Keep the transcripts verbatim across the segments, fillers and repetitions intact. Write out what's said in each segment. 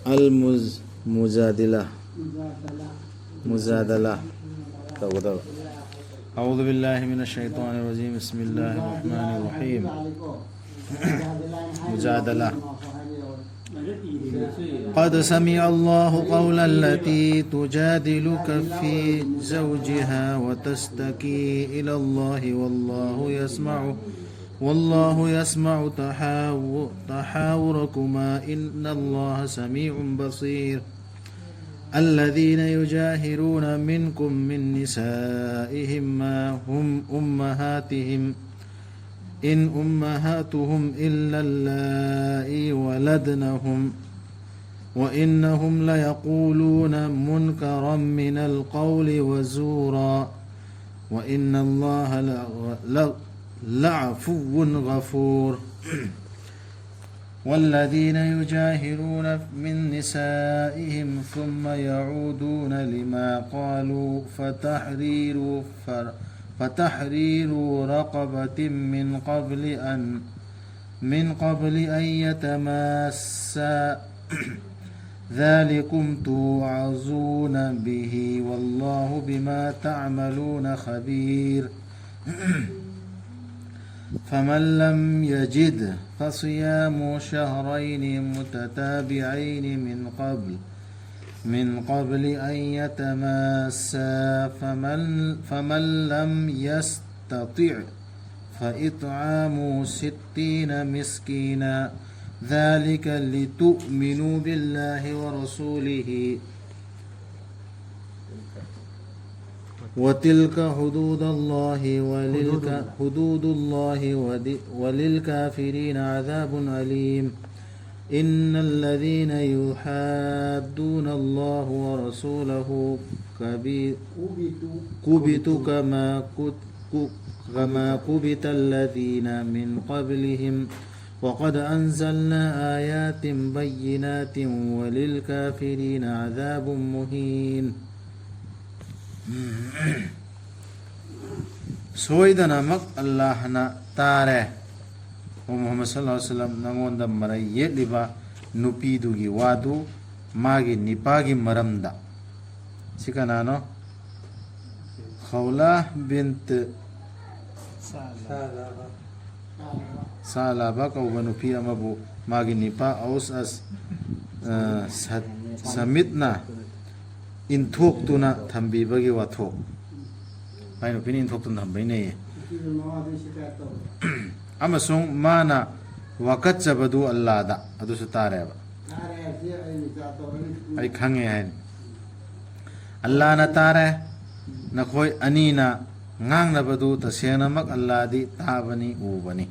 ꯑꯜ ꯃꯨꯖꯥꯗꯤꯂꯥ, ꯃꯨꯖꯥꯗꯂꯥ ꯇꯧꯒꯗꯕ꯫ أعوذ بالله من الشيطان الرجيم. بسم الله الرحمن الرحيم. مجادلة. قد سمع الله قول التي تجادلك في زوجها وتشتكي إلى الله والله يسمع، والله يسمع تحاو-، تحاوركما إن الله سميع بصير. الذين يظاهرون منكم من نسائهم ما هن أمهاتهم، إن أمهاتهم إلا اللائي ولدنهم، وإنهم ليقولون منكرا من القول وزورا، وإن الله ل-، ل-، لعفو غفور. والذين يظاهرون من نسائهم ثم يعودون لما قالوا فتحرير فر-، فتحرير رقبة من قبل أن، من قبل أن يتماسا، ذلكم توعظون به والله بما تعملون خبير. فمن لم يجد فصيام شهرين متتابعين من قبل، من قبل أن يتماسا، فمن، فمن لم يستطع فإطعام ستين مسكينا، ذلك لتؤمنوا بالله ورسوله، وتلك حدود الله وللك-، حدود الله ود-، وللكافرين عذاب أليم. إن الذين يحادون الله ورسوله كبي-، كبتوا كما كت-، ك-، كما كبت الذين من قبلهم وقد أنزلنا آيات بينات وللكافرين عذاب مهين. ꯁꯣꯏꯗꯅꯃꯛ ꯑꯜꯂꯥꯍꯅ ꯇꯥꯔꯦ꯫ ꯑꯣ ꯃꯨꯍꯝꯃꯗ ꯁꯜꯂꯜꯂꯥꯍꯨ ꯑꯂꯥꯏꯍꯤ ꯋꯥꯁꯜꯂꯝ, ꯅꯉꯣꯟꯗ ꯃꯔꯩ ꯌꯦꯠꯂꯤꯕ ꯅꯨꯄꯤꯗꯨꯒꯤ ꯋꯥꯗꯨ ꯃꯥꯒꯤ ꯅꯤꯄꯥꯒꯤ ꯃꯔꯝꯗ꯫ ꯁꯤ ꯀꯅꯥꯅꯣ? ꯈꯧꯂꯥ ꯕꯤꯟꯇ ꯁꯥꯂꯥꯕ ꯀꯧꯕ ꯅꯨꯄꯤ ꯑꯃꯕꯨ ꯃꯥꯒꯤ ꯅꯤꯄꯥ ꯑꯧꯁ ꯑꯁ, ꯑ, ꯁ-, ꯁꯃꯤꯠꯅ ꯏꯟꯊꯣꯛꯇꯨꯅ ꯊꯝꯕꯤꯕꯒꯤ ꯋꯥꯊꯣꯛ꯫ ꯃꯥꯏ ꯅꯨꯄꯤꯅ ꯏꯟꯊꯣꯛꯇꯨꯅ ꯊꯝꯕꯩꯅꯦꯌꯦ꯫ ꯑꯃꯁꯨꯡ ꯃꯥꯅ ꯋꯥꯀꯠꯆꯕꯗꯨ ꯑꯜꯂꯥꯗ, ꯑꯗꯨꯁꯨ ꯇꯥꯔꯦꯕ꯫ ꯑꯩ ꯈꯪꯉꯦ ꯍꯥꯏꯅꯤ꯫ ꯑꯜꯂꯥꯅ ꯇꯥꯔꯦ꯫ ꯅꯈꯣꯏ ꯑꯅꯤꯅ ꯉꯥꯡꯅꯕꯗꯨ ꯇꯁꯦꯡꯅꯃꯛ ꯑꯜꯂꯥꯗꯤ ꯇꯥꯕꯅꯤ, ꯎꯕꯅꯤ꯫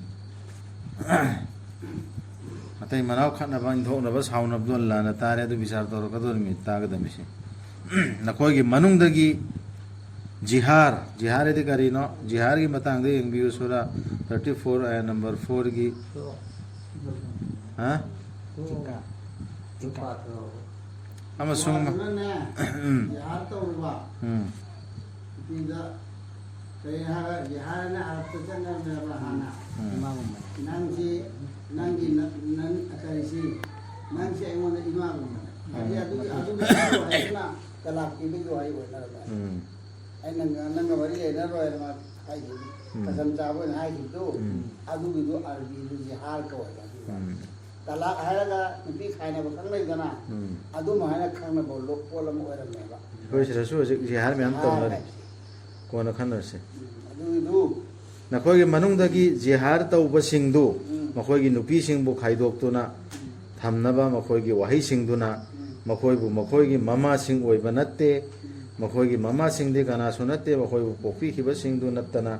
ꯃꯇꯩ ꯃꯅꯥꯎ ꯈꯠꯅꯕ, ꯏꯟꯊꯣꯛꯅꯕ, ꯁꯥꯎꯅꯕꯗꯨ ꯑꯜꯂꯥꯅ ꯇꯥꯔꯦ꯫ ꯑꯗꯨ ꯕꯤꯆꯥꯔ ꯇꯧꯔꯛꯀꯗꯧꯔꯤꯕꯅꯤ, ꯇꯥꯒꯗꯕꯅꯤꯁꯦ꯫ ꯅꯈꯣꯏꯒꯤ ꯃꯅꯨꯡꯗꯒꯤ ꯖꯤꯍꯥꯔ, ꯖꯤꯍꯥꯔ ꯍꯥꯏꯗꯤ ꯀꯔꯤꯅꯣ? ꯖꯤꯍꯥꯔꯒꯤ ꯃꯇꯥꯡꯗ ꯌꯦꯡꯕꯤꯌꯨ, ꯁꯨꯔꯥ thirty four, ꯑꯥꯌꯥ number four ꯒꯤ꯫ ꯍꯥ? ꯆꯤꯀꯥ꯫ ꯆꯤꯀꯥ꯫ ꯑꯃꯁꯨꯡ ꯅꯨꯄꯥꯗꯨꯅꯅꯦ, ꯎꯝ꯫ ꯖꯤꯍꯥꯗ ꯇꯧꯔꯨꯕ ꯎꯝ꯫ ꯅꯨꯄꯤꯗ ꯀꯔꯤ ꯍꯥꯏꯕ? ꯖꯤꯍꯥꯗꯅ ꯑꯔꯕꯇ ꯆꯠꯅꯔꯝꯃꯦꯕ ꯍꯥꯟꯅ꯫ ꯎꯝ꯫ ꯏꯃꯥꯒꯨꯝꯕꯅꯦ꯫ ꯅꯪꯁꯤ, ꯅꯪꯒꯤ ꯅ-, ꯅꯪ ꯀꯔꯤꯁꯤ, ꯅꯪꯁꯤ ꯑꯩꯉꯣꯟꯗ ꯏꯃꯥꯒꯨꯝꯕꯅꯦ꯫ ꯍꯥꯏꯗꯤ ꯎꯝ꯫ ꯑꯗꯨꯒꯤ, ꯑꯗꯨꯒꯤ ꯋꯥꯍꯩꯗꯨꯅ ꯇꯂꯥꯛ ꯄꯤꯕꯒꯤ ꯋꯥꯍꯩ ꯑꯣꯏꯅꯔꯝꯃꯦ꯫ ꯎꯝ꯫ ꯑꯩꯅ ꯅꯪ-, ꯅꯪꯒ ꯃꯔꯤ ꯂꯩꯅꯔꯣꯏꯅ ꯃꯥ ꯍꯥꯏꯈꯤꯕꯗꯣ, ꯎꯝ꯫ ꯀꯁꯝ ꯆꯥꯕ ꯑꯣꯏꯅ ꯍꯥꯏꯈꯤꯕꯗꯣ, ꯎꯝ꯫ ꯑꯗꯨꯒꯤꯗꯣ ꯑꯔꯕꯤꯗꯨ ꯖꯤꯍꯥꯔ ꯀꯧꯋꯦꯕ ꯑꯗꯨꯒꯤ ꯋꯥꯍꯩꯗꯣ꯫ ꯎꯝ꯫ ꯇꯂꯥꯛ ꯍꯥꯏꯔꯒ ꯅꯨꯄꯤ ꯈꯥꯏꯅꯕ ꯈꯪꯅꯩꯗꯅ, ꯎꯝ꯫ ꯑꯗꯨꯝ ꯍꯥꯏꯅ ꯈꯪꯅꯕ ꯂꯣ-, ꯄꯣꯠ ꯑꯃ ꯑꯣꯏꯔꯝꯃꯦꯕ꯫ ꯑꯩꯈꯣꯏ ꯁꯤꯗꯁꯨ ꯍꯧꯖꯤꯛ ꯖꯤꯍꯥꯔ ꯃꯌꯥꯝ ꯖꯤꯍꯥꯔ ꯇꯧꯅꯔꯤ꯫ ꯍꯥꯏꯕꯁꯦ꯫ ꯀꯣꯟꯅ ꯈꯟꯅꯔꯁꯤ꯫ ꯎꯝ, ꯑꯗꯨꯒꯤꯗꯨ ꯅꯈꯣꯏꯒꯤ ꯃꯅꯨꯡꯗꯒꯤ ꯖꯤꯍꯥꯔ ꯇꯧꯕꯁꯤꯡꯗꯨ ꯎꯝ꯫ ꯃꯈꯣꯏꯒꯤ ꯅꯨꯄꯤꯁꯤꯡꯕꯨ ꯈꯥꯏꯗꯣꯛꯇꯨꯅ ꯎꯝ꯫ ꯊꯝꯅꯕ ꯃꯈꯣꯏꯒꯤ ꯋꯥꯍꯩꯁꯤꯡꯗꯨꯅ ꯎꯝ꯫ ꯃꯈꯣꯏꯕꯨ ꯃꯈꯣꯏꯒꯤ ꯃꯃꯥꯁꯤꯡ ꯑꯣꯏꯕ ꯅꯠꯇꯦ, ꯎꯝ꯫ ꯃꯈꯣꯏꯒꯤ ꯃꯃꯥꯁꯤꯡꯗꯤ ꯀꯅꯥꯁꯨ ꯅꯠꯇꯦ, ꯃꯈꯣꯏꯕꯨ ꯄꯣꯛꯄꯤꯈꯤꯕꯁꯤꯡꯗꯨ ꯅꯠꯇꯅ꯫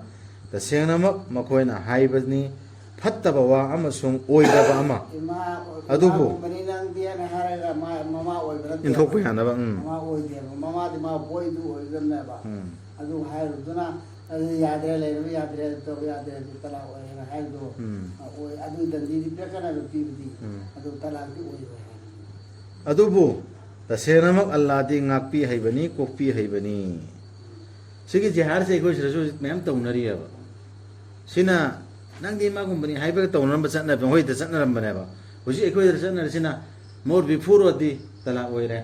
ꯇꯁꯦꯡꯅꯃꯛ ꯃꯈꯣꯏꯅ ꯍꯥꯏꯕꯅꯤ, ꯐꯠꯇꯕ ꯋꯥ ꯑꯃꯁꯨꯡ ꯑꯣꯏꯗꯕ ꯑꯃ꯫ ꯏꯃꯥ, ꯑꯗꯨꯕꯨ ꯏꯃꯥꯒꯨꯝꯕꯅꯤ ꯅꯪꯗꯤ ꯍꯥꯏꯅ ꯍꯥꯏꯔꯒ ꯃꯥ-, ꯃꯃꯥ ꯑꯣꯏꯕ ꯅꯠꯇꯦꯕ꯫ ꯏꯟꯊꯣꯛꯄ ꯌꯥꯅꯕ, ꯎꯝ꯫ ꯃꯃꯥ ꯑꯣꯏꯗꯦꯕ꯫ ꯃꯃꯥꯗꯤ ꯃꯥ ꯄꯣꯛꯏꯗꯨ ꯑꯣꯏꯒꯗꯕꯅꯦꯕ꯫ ꯎꯝ꯫ ꯑꯗꯨ ꯍꯥꯏꯔꯨꯕꯗꯨꯅ, ꯑꯗꯨ ꯌꯥꯗ꯭ꯔꯦ, ꯂꯩꯔꯕ ꯌꯥꯗ꯭ꯔꯦ, ꯑꯗꯨ ꯇꯧꯕ ꯌꯥꯗ꯭ꯔꯦ, ꯑꯗꯨ ꯇꯂꯥꯛ ꯑꯣꯏꯔꯦꯅ ꯍꯥꯏꯕꯗꯣ, ꯎꯝ꯫ ꯑꯣꯏ, ꯑꯗꯨꯒꯤ ꯗꯟꯗꯤꯗꯤ ꯄꯤꯔꯛꯀꯅꯦꯕ ꯄꯤꯕꯗꯤ, ꯎꯝ꯫ ꯑꯗꯨ ꯇꯂꯥꯛꯇꯤ ꯑꯣꯏꯔꯣꯏ ꯍꯥꯏꯕꯅꯤ꯫ ꯑꯗꯨꯕꯨ ꯇꯁꯦꯡꯅꯃꯛ ꯑꯜꯂꯥꯗꯤ ꯉꯥꯛꯄꯤ ꯍꯩꯕꯅꯤ, ꯀꯣꯛꯄꯤ ꯍꯩꯕꯅꯤ꯫ ꯁꯤꯒꯤ ꯖꯤꯍꯥꯗꯁꯦ ꯑꯩꯈꯣꯏ ꯁꯤꯗꯁꯨ ꯍꯧꯖꯤꯛ ꯃꯌꯥꯝ ꯇꯧꯅꯔꯤꯑꯕ꯫ ꯁꯤꯅ ꯅꯪꯗꯤ ꯃꯥꯒꯨꯝꯕꯅꯤ ꯍꯥꯏꯕꯒ ꯇꯧꯅꯔꯝꯕ ꯆꯠꯅꯕ, ꯍꯣꯏꯗ ꯆꯠꯅꯔꯝꯕꯅꯦꯕ꯫ ꯍꯧꯖꯤꯛ ꯑꯩꯈꯣꯏꯗ ꯆꯠꯅꯔꯤꯁꯤꯅ ꯃꯣꯔ ꯕꯤꯐꯣꯔ ꯑꯣꯏꯔꯗꯤ ꯇꯂꯥꯛ ꯑꯣꯏꯔꯦ,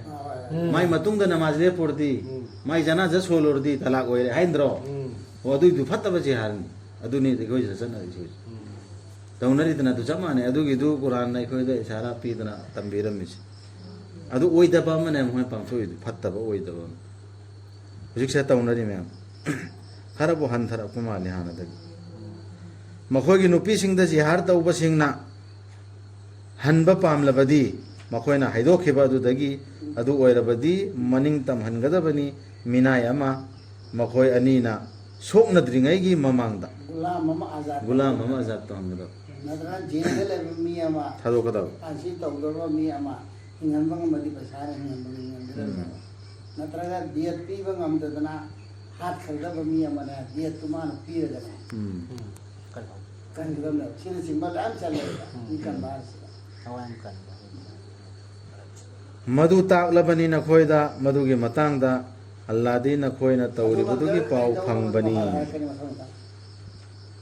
ꯎꯝ꯫ ꯃꯥꯏ ꯃꯇꯨꯡꯗ ꯅꯃꯥꯖ ꯂꯦꯞꯄꯨꯔꯗꯤ, ꯎꯝ꯫ ꯃꯥꯏ ꯖꯅꯥꯖ ꯁꯣꯜꯂꯨꯔꯗꯤ ꯇꯂꯥꯛ ꯑꯣꯏꯔꯦ ꯍꯥꯏꯅꯗ꯭ꯔꯣ? ꯎꯝ꯫ ꯑꯣ, ꯑꯗꯨꯏꯗꯨ ꯐꯠꯇꯕ ꯖꯤꯍꯥꯗꯅꯤ꯫ ꯑꯗꯨꯅꯤ ꯑꯩꯈꯣꯏꯁꯤꯗ ꯆꯠꯅꯔꯤꯁꯦ ꯍꯧꯖꯤꯛ꯫ ꯎꯝ꯫ ꯇꯧꯅꯔꯤꯗꯅ ꯑꯗꯨ ꯆꯞ ꯃꯥꯟꯅꯩ꯫ ꯑꯗꯨꯒꯤꯗꯨ ꯀꯨꯔꯥꯟꯅ ꯑꯩꯈꯣꯏꯗ ꯏꯁꯥꯔꯥ ꯄꯤꯗꯅ ꯇꯝꯕꯤꯔꯝꯃꯤꯁꯦ꯫ ꯑꯗꯨ ꯑꯣꯏꯗꯕ ꯑꯃꯅꯦ ꯃꯣꯏ ꯄꯥꯡꯊꯣꯛꯏꯗꯨ, ꯐꯠꯇꯕ ꯑꯣꯏꯗꯕ ꯑꯃ꯫ ꯍꯧꯖꯤꯛꯁꯦ ꯇꯧꯅꯔꯤ ꯃꯌꯥꯝ꯫ ꯈꯔꯕꯨ ꯍꯟꯊꯔꯛꯄ ꯃꯥꯜꯂꯤ ꯍꯥꯟꯅꯗꯒꯤ꯫ ꯃꯈꯣꯏꯒꯤ ꯅꯨꯄꯤꯁꯤꯡꯗ ꯖꯤꯍꯥꯔ ꯇꯧꯕꯁꯤꯡꯅ ꯍꯟꯕ ꯄꯥꯝꯂꯕꯗꯤ, ꯃꯈꯣꯏꯅ ꯍꯥꯏꯗꯣꯛꯈꯤꯕ ꯑꯗꯨꯗꯒꯤ, ꯑꯗꯨ ꯑꯣꯏꯔꯕꯗꯤ ꯃꯅꯤꯡ ꯇꯝꯍꯟꯒꯗꯕꯅꯤ꯫ ꯃꯤꯅꯥꯏ ꯑꯃ ꯃꯈꯣꯏ ꯑꯅꯤꯅ ꯁꯣꯛꯅꯗ꯭ꯔꯤꯉꯩꯒꯤ ꯃꯃꯥꯡꯗ ꯒꯨꯂꯥꯝ ꯑꯃ ꯑꯥꯖꯥꯗ ꯒꯨꯂꯥꯝ ꯑꯃ ꯇꯧꯍꯟꯒꯗꯕ꯫ ꯑꯥꯖꯥꯗ ꯇꯧꯍꯟꯒꯗꯕ꯫ ꯅꯠꯇ꯭ꯔꯒ ꯖꯦꯜꯗ ꯂꯩꯕ ꯃꯤ ꯑꯃ, ꯊꯥꯗꯣꯛꯀꯗꯕ꯫ ꯐꯥꯟꯁꯤ ꯇꯧꯗꯕ ꯃꯤ ꯑꯃ ꯍꯤꯡꯍꯟꯕ ꯉꯝꯃꯗꯤ ꯄꯩꯁꯥꯅ ꯍꯤꯡꯍꯟꯕ ꯉꯝꯒꯗꯕ꯫ ꯎꯝ꯫ ꯅꯠꯇ꯭ꯔꯒ ꯗꯤꯌꯠ ꯄꯤꯕ ꯉꯝꯗꯗꯅ ꯍꯥꯠꯈ꯭ꯔꯒꯕ ꯃꯤ ꯑꯃꯅ ꯗꯤꯌꯠꯇꯨ ꯃꯥꯅ ꯄꯤꯔꯒꯅꯦ꯫ ꯎꯝ꯫ ꯎꯝ꯫ ꯀꯩꯅꯣ꯫ ꯀꯟꯒꯗꯕꯅꯦꯕ꯫ ꯁꯤꯅꯆꯤꯡꯕ ꯃꯌꯥꯝ ꯆꯜꯂꯦꯕ ꯎꯝ꯫ ꯃꯤ ꯀꯟꯕ ꯍꯥꯏꯁꯤꯗ꯫ ꯊꯋꯥꯏ ꯌꯥꯝ ꯀꯟꯕ꯫ ꯃꯗꯨ ꯇꯥꯛꯂꯕꯅꯤ ꯅꯈꯣꯏꯗ, ꯃꯗꯨꯒꯤ ꯃꯇꯥꯡꯗ ꯑꯜꯂꯥꯗꯤ ꯅꯈꯣꯏꯅ ꯇꯧꯔꯤꯕꯗꯨꯒꯤ ꯄꯥꯎ ꯐꯪꯕꯅꯤ꯫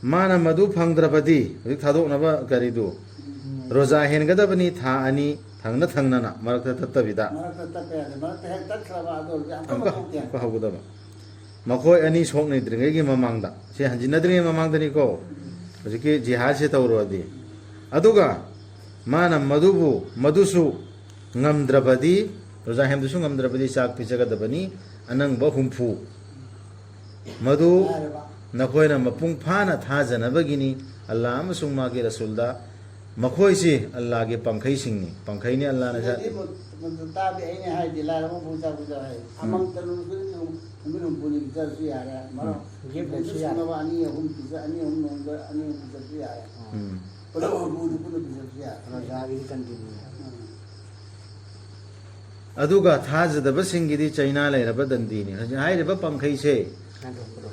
ꯃꯥꯅ ꯃꯗꯨ ꯐꯪꯗ꯭ꯔꯕꯗꯤ, ꯍꯧꯖꯤꯛ ꯊꯥꯗꯣꯛꯅꯕ ꯀꯔꯤꯗꯨ, ꯎꯝ꯫ ꯔꯣꯖꯥ ꯍꯦꯟꯒꯗꯕꯅꯤ ꯊꯥ ꯑꯅꯤ ꯊꯪꯅ ꯊꯪꯅꯅ, ꯃꯔꯛꯇ ꯇꯠꯇꯕꯤꯗ꯫ ꯃꯔꯛꯇ ꯇꯠꯄ ꯌꯥꯗꯦ꯫ ꯃꯔꯛꯇ ꯍꯦꯛ ꯇꯠꯈ꯭ꯔꯕ ꯑꯗꯨ ꯑꯣꯏꯔꯗꯤ ꯑꯃꯨꯛꯀ ꯑꯃꯨꯛꯀ ꯍꯧꯕ ꯌꯥꯗꯦ꯫ ꯑꯃꯨꯛꯀ ꯍꯧꯒꯗꯕ꯫ ꯃꯈꯣꯏ ꯑꯅꯤ ꯁꯣꯛꯅꯗ꯭ꯔꯤꯉꯩꯒꯤ ꯃꯃꯥꯡꯗ, ꯁꯤ ꯍꯟꯖꯤꯟꯅꯗ꯭ꯔꯤꯉꯩ ꯃꯃꯥꯡꯗꯅꯤꯀꯣ꯫ ꯍꯧꯖꯤꯛꯀꯤ ꯖꯤꯍꯥꯗꯁꯦ ꯇꯧꯔꯨꯔꯗꯤ꯫ ꯑꯗꯨꯒ ꯃꯥꯅ ꯃꯗꯨꯕꯨ, ꯃꯗꯨꯁꯨ ꯉꯝꯗ꯭ꯔꯕꯗꯤ, ꯔꯣꯖꯥ ꯍꯦꯟꯕꯗꯨꯁꯨ ꯉꯝꯗ꯭ꯔꯕꯗꯤ ꯆꯥꯛ ꯄꯤꯖꯒꯗꯕꯅꯤ, ꯑꯅꯪꯕ ꯍꯨꯝꯐꯨ꯫ ꯃꯗꯨ ꯂꯥꯏꯔꯕ꯫ ꯅꯈꯣꯏꯅ ꯃꯄꯨꯡ ꯐꯥꯅ ꯊꯥꯖꯅꯕꯒꯤꯅꯤ꯫ ꯑꯜꯂꯥ ꯑꯃꯁꯨꯡ ꯃꯥꯒꯤ ꯔꯁꯨꯜꯗ, ꯃꯈꯣꯏꯁꯤ ꯑꯜꯂꯥꯒꯤ ꯄꯥꯡꯈꯩꯁꯤꯡꯅꯤ꯫ ꯄꯥꯡꯈꯩꯅꯤ ꯑꯜꯂꯥꯅ ꯁꯥ- ꯁꯤꯗꯗꯤ ꯃꯨ-, ꯃꯨ-, ꯇꯥꯕꯤ ꯑꯩꯅ ꯍꯥꯏꯗꯤ ꯂꯥꯏꯔꯕ ꯍꯨꯝꯐꯨ ꯆꯥꯛ ꯄꯤꯖꯧ ꯍꯥꯏ꯫ ꯎꯝ꯫ ꯑꯃꯃꯝꯇ ꯅꯨꯃꯤꯠ ꯈꯨꯗꯤꯡꯒꯤ ꯅꯨꯃꯤꯠ ꯍꯨꯝꯐꯨꯅꯤ ꯄꯤꯖꯔꯁꯨ ꯌꯥꯔꯦ꯫ ꯃꯔꯣ-, ꯎꯝ꯫ ꯍꯨꯝꯐꯨꯗꯨ ꯌꯦꯞꯇ꯭ꯔꯁꯨ ꯌꯥꯔꯦ꯫ ꯁꯨꯅꯕ ꯑꯅꯤ ꯑꯍꯨꯝ ꯄꯤꯖ-, ꯑꯅꯤ ꯑꯍꯨꯝ ꯅꯣꯡꯃꯗ ꯑꯅꯤ ꯑꯍꯨꯝ ꯄꯤꯖꯔꯁꯨ ꯌꯥꯔꯦ꯫ ꯎꯝ꯫ ꯄꯨꯂꯞ ꯍꯨꯝꯐꯨꯗꯨ ꯄꯨꯟꯅ ꯄꯤꯖꯔꯁꯨ ꯌꯥꯔꯦ꯫ ꯔꯣꯖꯥꯒꯤꯗꯤ ꯀꯟꯇꯤꯅ꯭ꯌꯨ꯫ ꯎꯝ꯫ ꯑꯗꯨꯒ ꯊꯥꯖꯗꯕꯁꯤꯡꯒꯤꯗꯤ ꯆꯩꯅꯥ ꯂꯩꯔꯕ ꯗꯟꯗꯤꯅꯤ꯫ ꯍꯧꯖꯤꯛ ꯍꯥꯏꯔꯤꯕ ꯄꯥꯡꯈꯩꯁꯦ,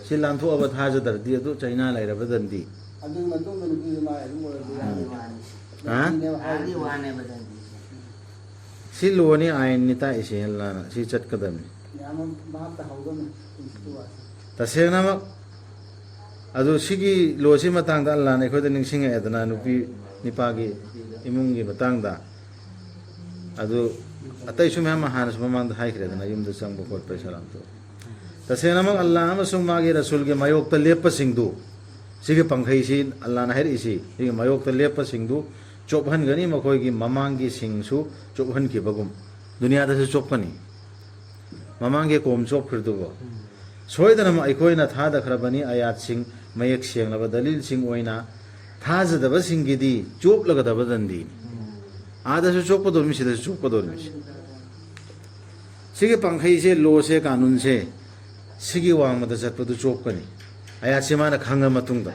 ꯁꯤ ꯂꯥꯟꯊꯣꯛꯑꯕ ꯊꯥꯖꯗ꯭ꯔꯗꯤ ꯑꯗꯨ ꯆꯩꯅꯥ ꯂꯩꯔꯕ ꯗꯟꯗꯤ꯫ ꯑꯗꯨꯒꯤ ꯃꯇꯨꯡꯗ ꯅꯨꯄꯤꯗꯨ ꯃꯥ ꯑꯗꯨꯝ ꯑꯣꯏꯔꯗꯤ ꯎꯝ꯫ ꯌꯥꯔꯦ꯫ ꯍꯥ? ꯗꯟꯗꯤꯅꯦꯕ ꯍꯥꯏꯔꯤꯁꯦ꯫ ꯋꯥꯅꯦꯕ ꯗꯟꯗꯤꯁꯦ꯫ ꯁꯤ ꯂꯣꯅꯤ ꯑꯥꯏꯟꯅꯤ ꯇꯥꯛꯏꯁꯦ, ꯑꯜꯂꯥꯅ ꯁꯤ ꯆꯠꯀꯗꯕꯅꯤ꯫ ꯌꯥꯝꯅ ꯚꯥꯞ ꯇꯥꯍꯧꯗꯕꯅꯤ ꯄꯨꯟꯁꯤꯒꯤ ꯋꯥꯁꯦ꯫ ꯇꯁꯦꯡꯅꯃꯛ ꯑꯗꯨ ꯁꯤꯒꯤ ꯂꯣꯁꯤ ꯃꯇꯥꯡꯗ ꯑꯜꯂꯥꯅ ꯑꯩꯈꯣꯏꯗ ꯅꯤꯡꯁꯤꯡꯉꯛꯑꯦꯗꯅ, ꯅꯨꯄꯤ ꯅꯤꯄꯥꯒꯤ ꯏꯃꯨꯡꯒꯤ ꯃꯇꯥꯡꯗ꯫ ꯑꯗꯨ ꯑꯇꯩꯁꯨ ꯃꯌꯥꯝ ꯑꯃ ꯍꯥꯟꯅꯁꯨ ꯃꯃꯥꯡꯗ ꯍꯥꯏꯈ꯭ꯔꯦꯗꯅ, ꯌꯨꯝꯗ ꯆꯪꯕ ꯈꯣꯠꯄ ꯁꯂꯥꯝ ꯇꯧ꯫ ꯇꯁꯦꯡꯅꯃꯛ ꯑꯜꯂꯥꯍ ꯑꯃꯁꯨꯡ ꯃꯥꯒꯤ ꯔꯁꯨꯜꯒꯤ ꯃꯥꯌꯣꯛꯇ ꯂꯦꯞꯄꯁꯤꯡꯗꯨ, ꯁꯤꯒꯤ ꯄꯥꯡꯈꯩꯁꯤ ꯑꯜꯂꯥꯍꯅ ꯍꯥꯏꯔꯛꯏꯁꯤ, ꯁꯤꯒꯤ ꯃꯥꯌꯣꯛꯇ ꯂꯦꯞꯄꯁꯤꯡꯗꯨ ꯆꯣꯞꯍꯟꯒꯅꯤ, ꯃꯈꯣꯏꯒꯤ ꯃꯃꯥꯡꯒꯤ ꯁꯤꯡꯁꯨ ꯆꯣꯞꯍꯟꯈꯤꯕꯒꯨꯝ꯫ ꯗꯨꯅꯤꯌꯥꯗꯁꯨ ꯆꯣꯞꯀꯅꯤ꯫ ꯃꯃꯥꯡꯒꯤ ꯀꯣꯝ ꯆꯣꯞꯈ꯭ꯔꯤꯗꯨꯕꯨ꯫ ꯁꯣꯏꯗꯅꯃꯛ ꯑꯩꯈꯣꯏꯅ ꯊꯥꯗꯈ꯭ꯔꯕꯅꯤ ꯑꯌꯥꯠꯁꯤꯡ, ꯃꯌꯦꯛ ꯁꯦꯡꯂꯕ ꯗꯂꯤꯜꯁꯤꯡ ꯑꯣꯏꯅ꯫ ꯊꯥꯖꯗꯕꯁꯤꯡꯒꯤꯗꯤ ꯆꯣꯞꯂꯒꯗꯕ ꯗꯟꯗꯤꯅꯤ꯫ ꯑꯥꯗꯁꯨ ꯆꯣꯞꯀꯗꯧꯔꯤꯕꯅꯤ, ꯁꯤꯗꯁꯨ ꯆꯣꯞꯀꯗꯧꯔꯤꯕꯅꯤ꯫ ꯁꯤꯒꯤ ꯄꯥꯡꯈꯩꯁꯦ, ꯂꯣꯁꯦ, ꯀꯥꯅꯨꯟꯁꯦ, ꯁꯤꯒꯤ ꯋꯥꯡꯃꯗ ꯆꯠꯄꯗꯨ ꯆꯣꯞꯀꯅꯤ꯫ ꯑꯌꯥꯠꯁꯤ ꯃꯥꯅ ꯈꯪꯉ ꯃꯇꯨꯡꯗ꯫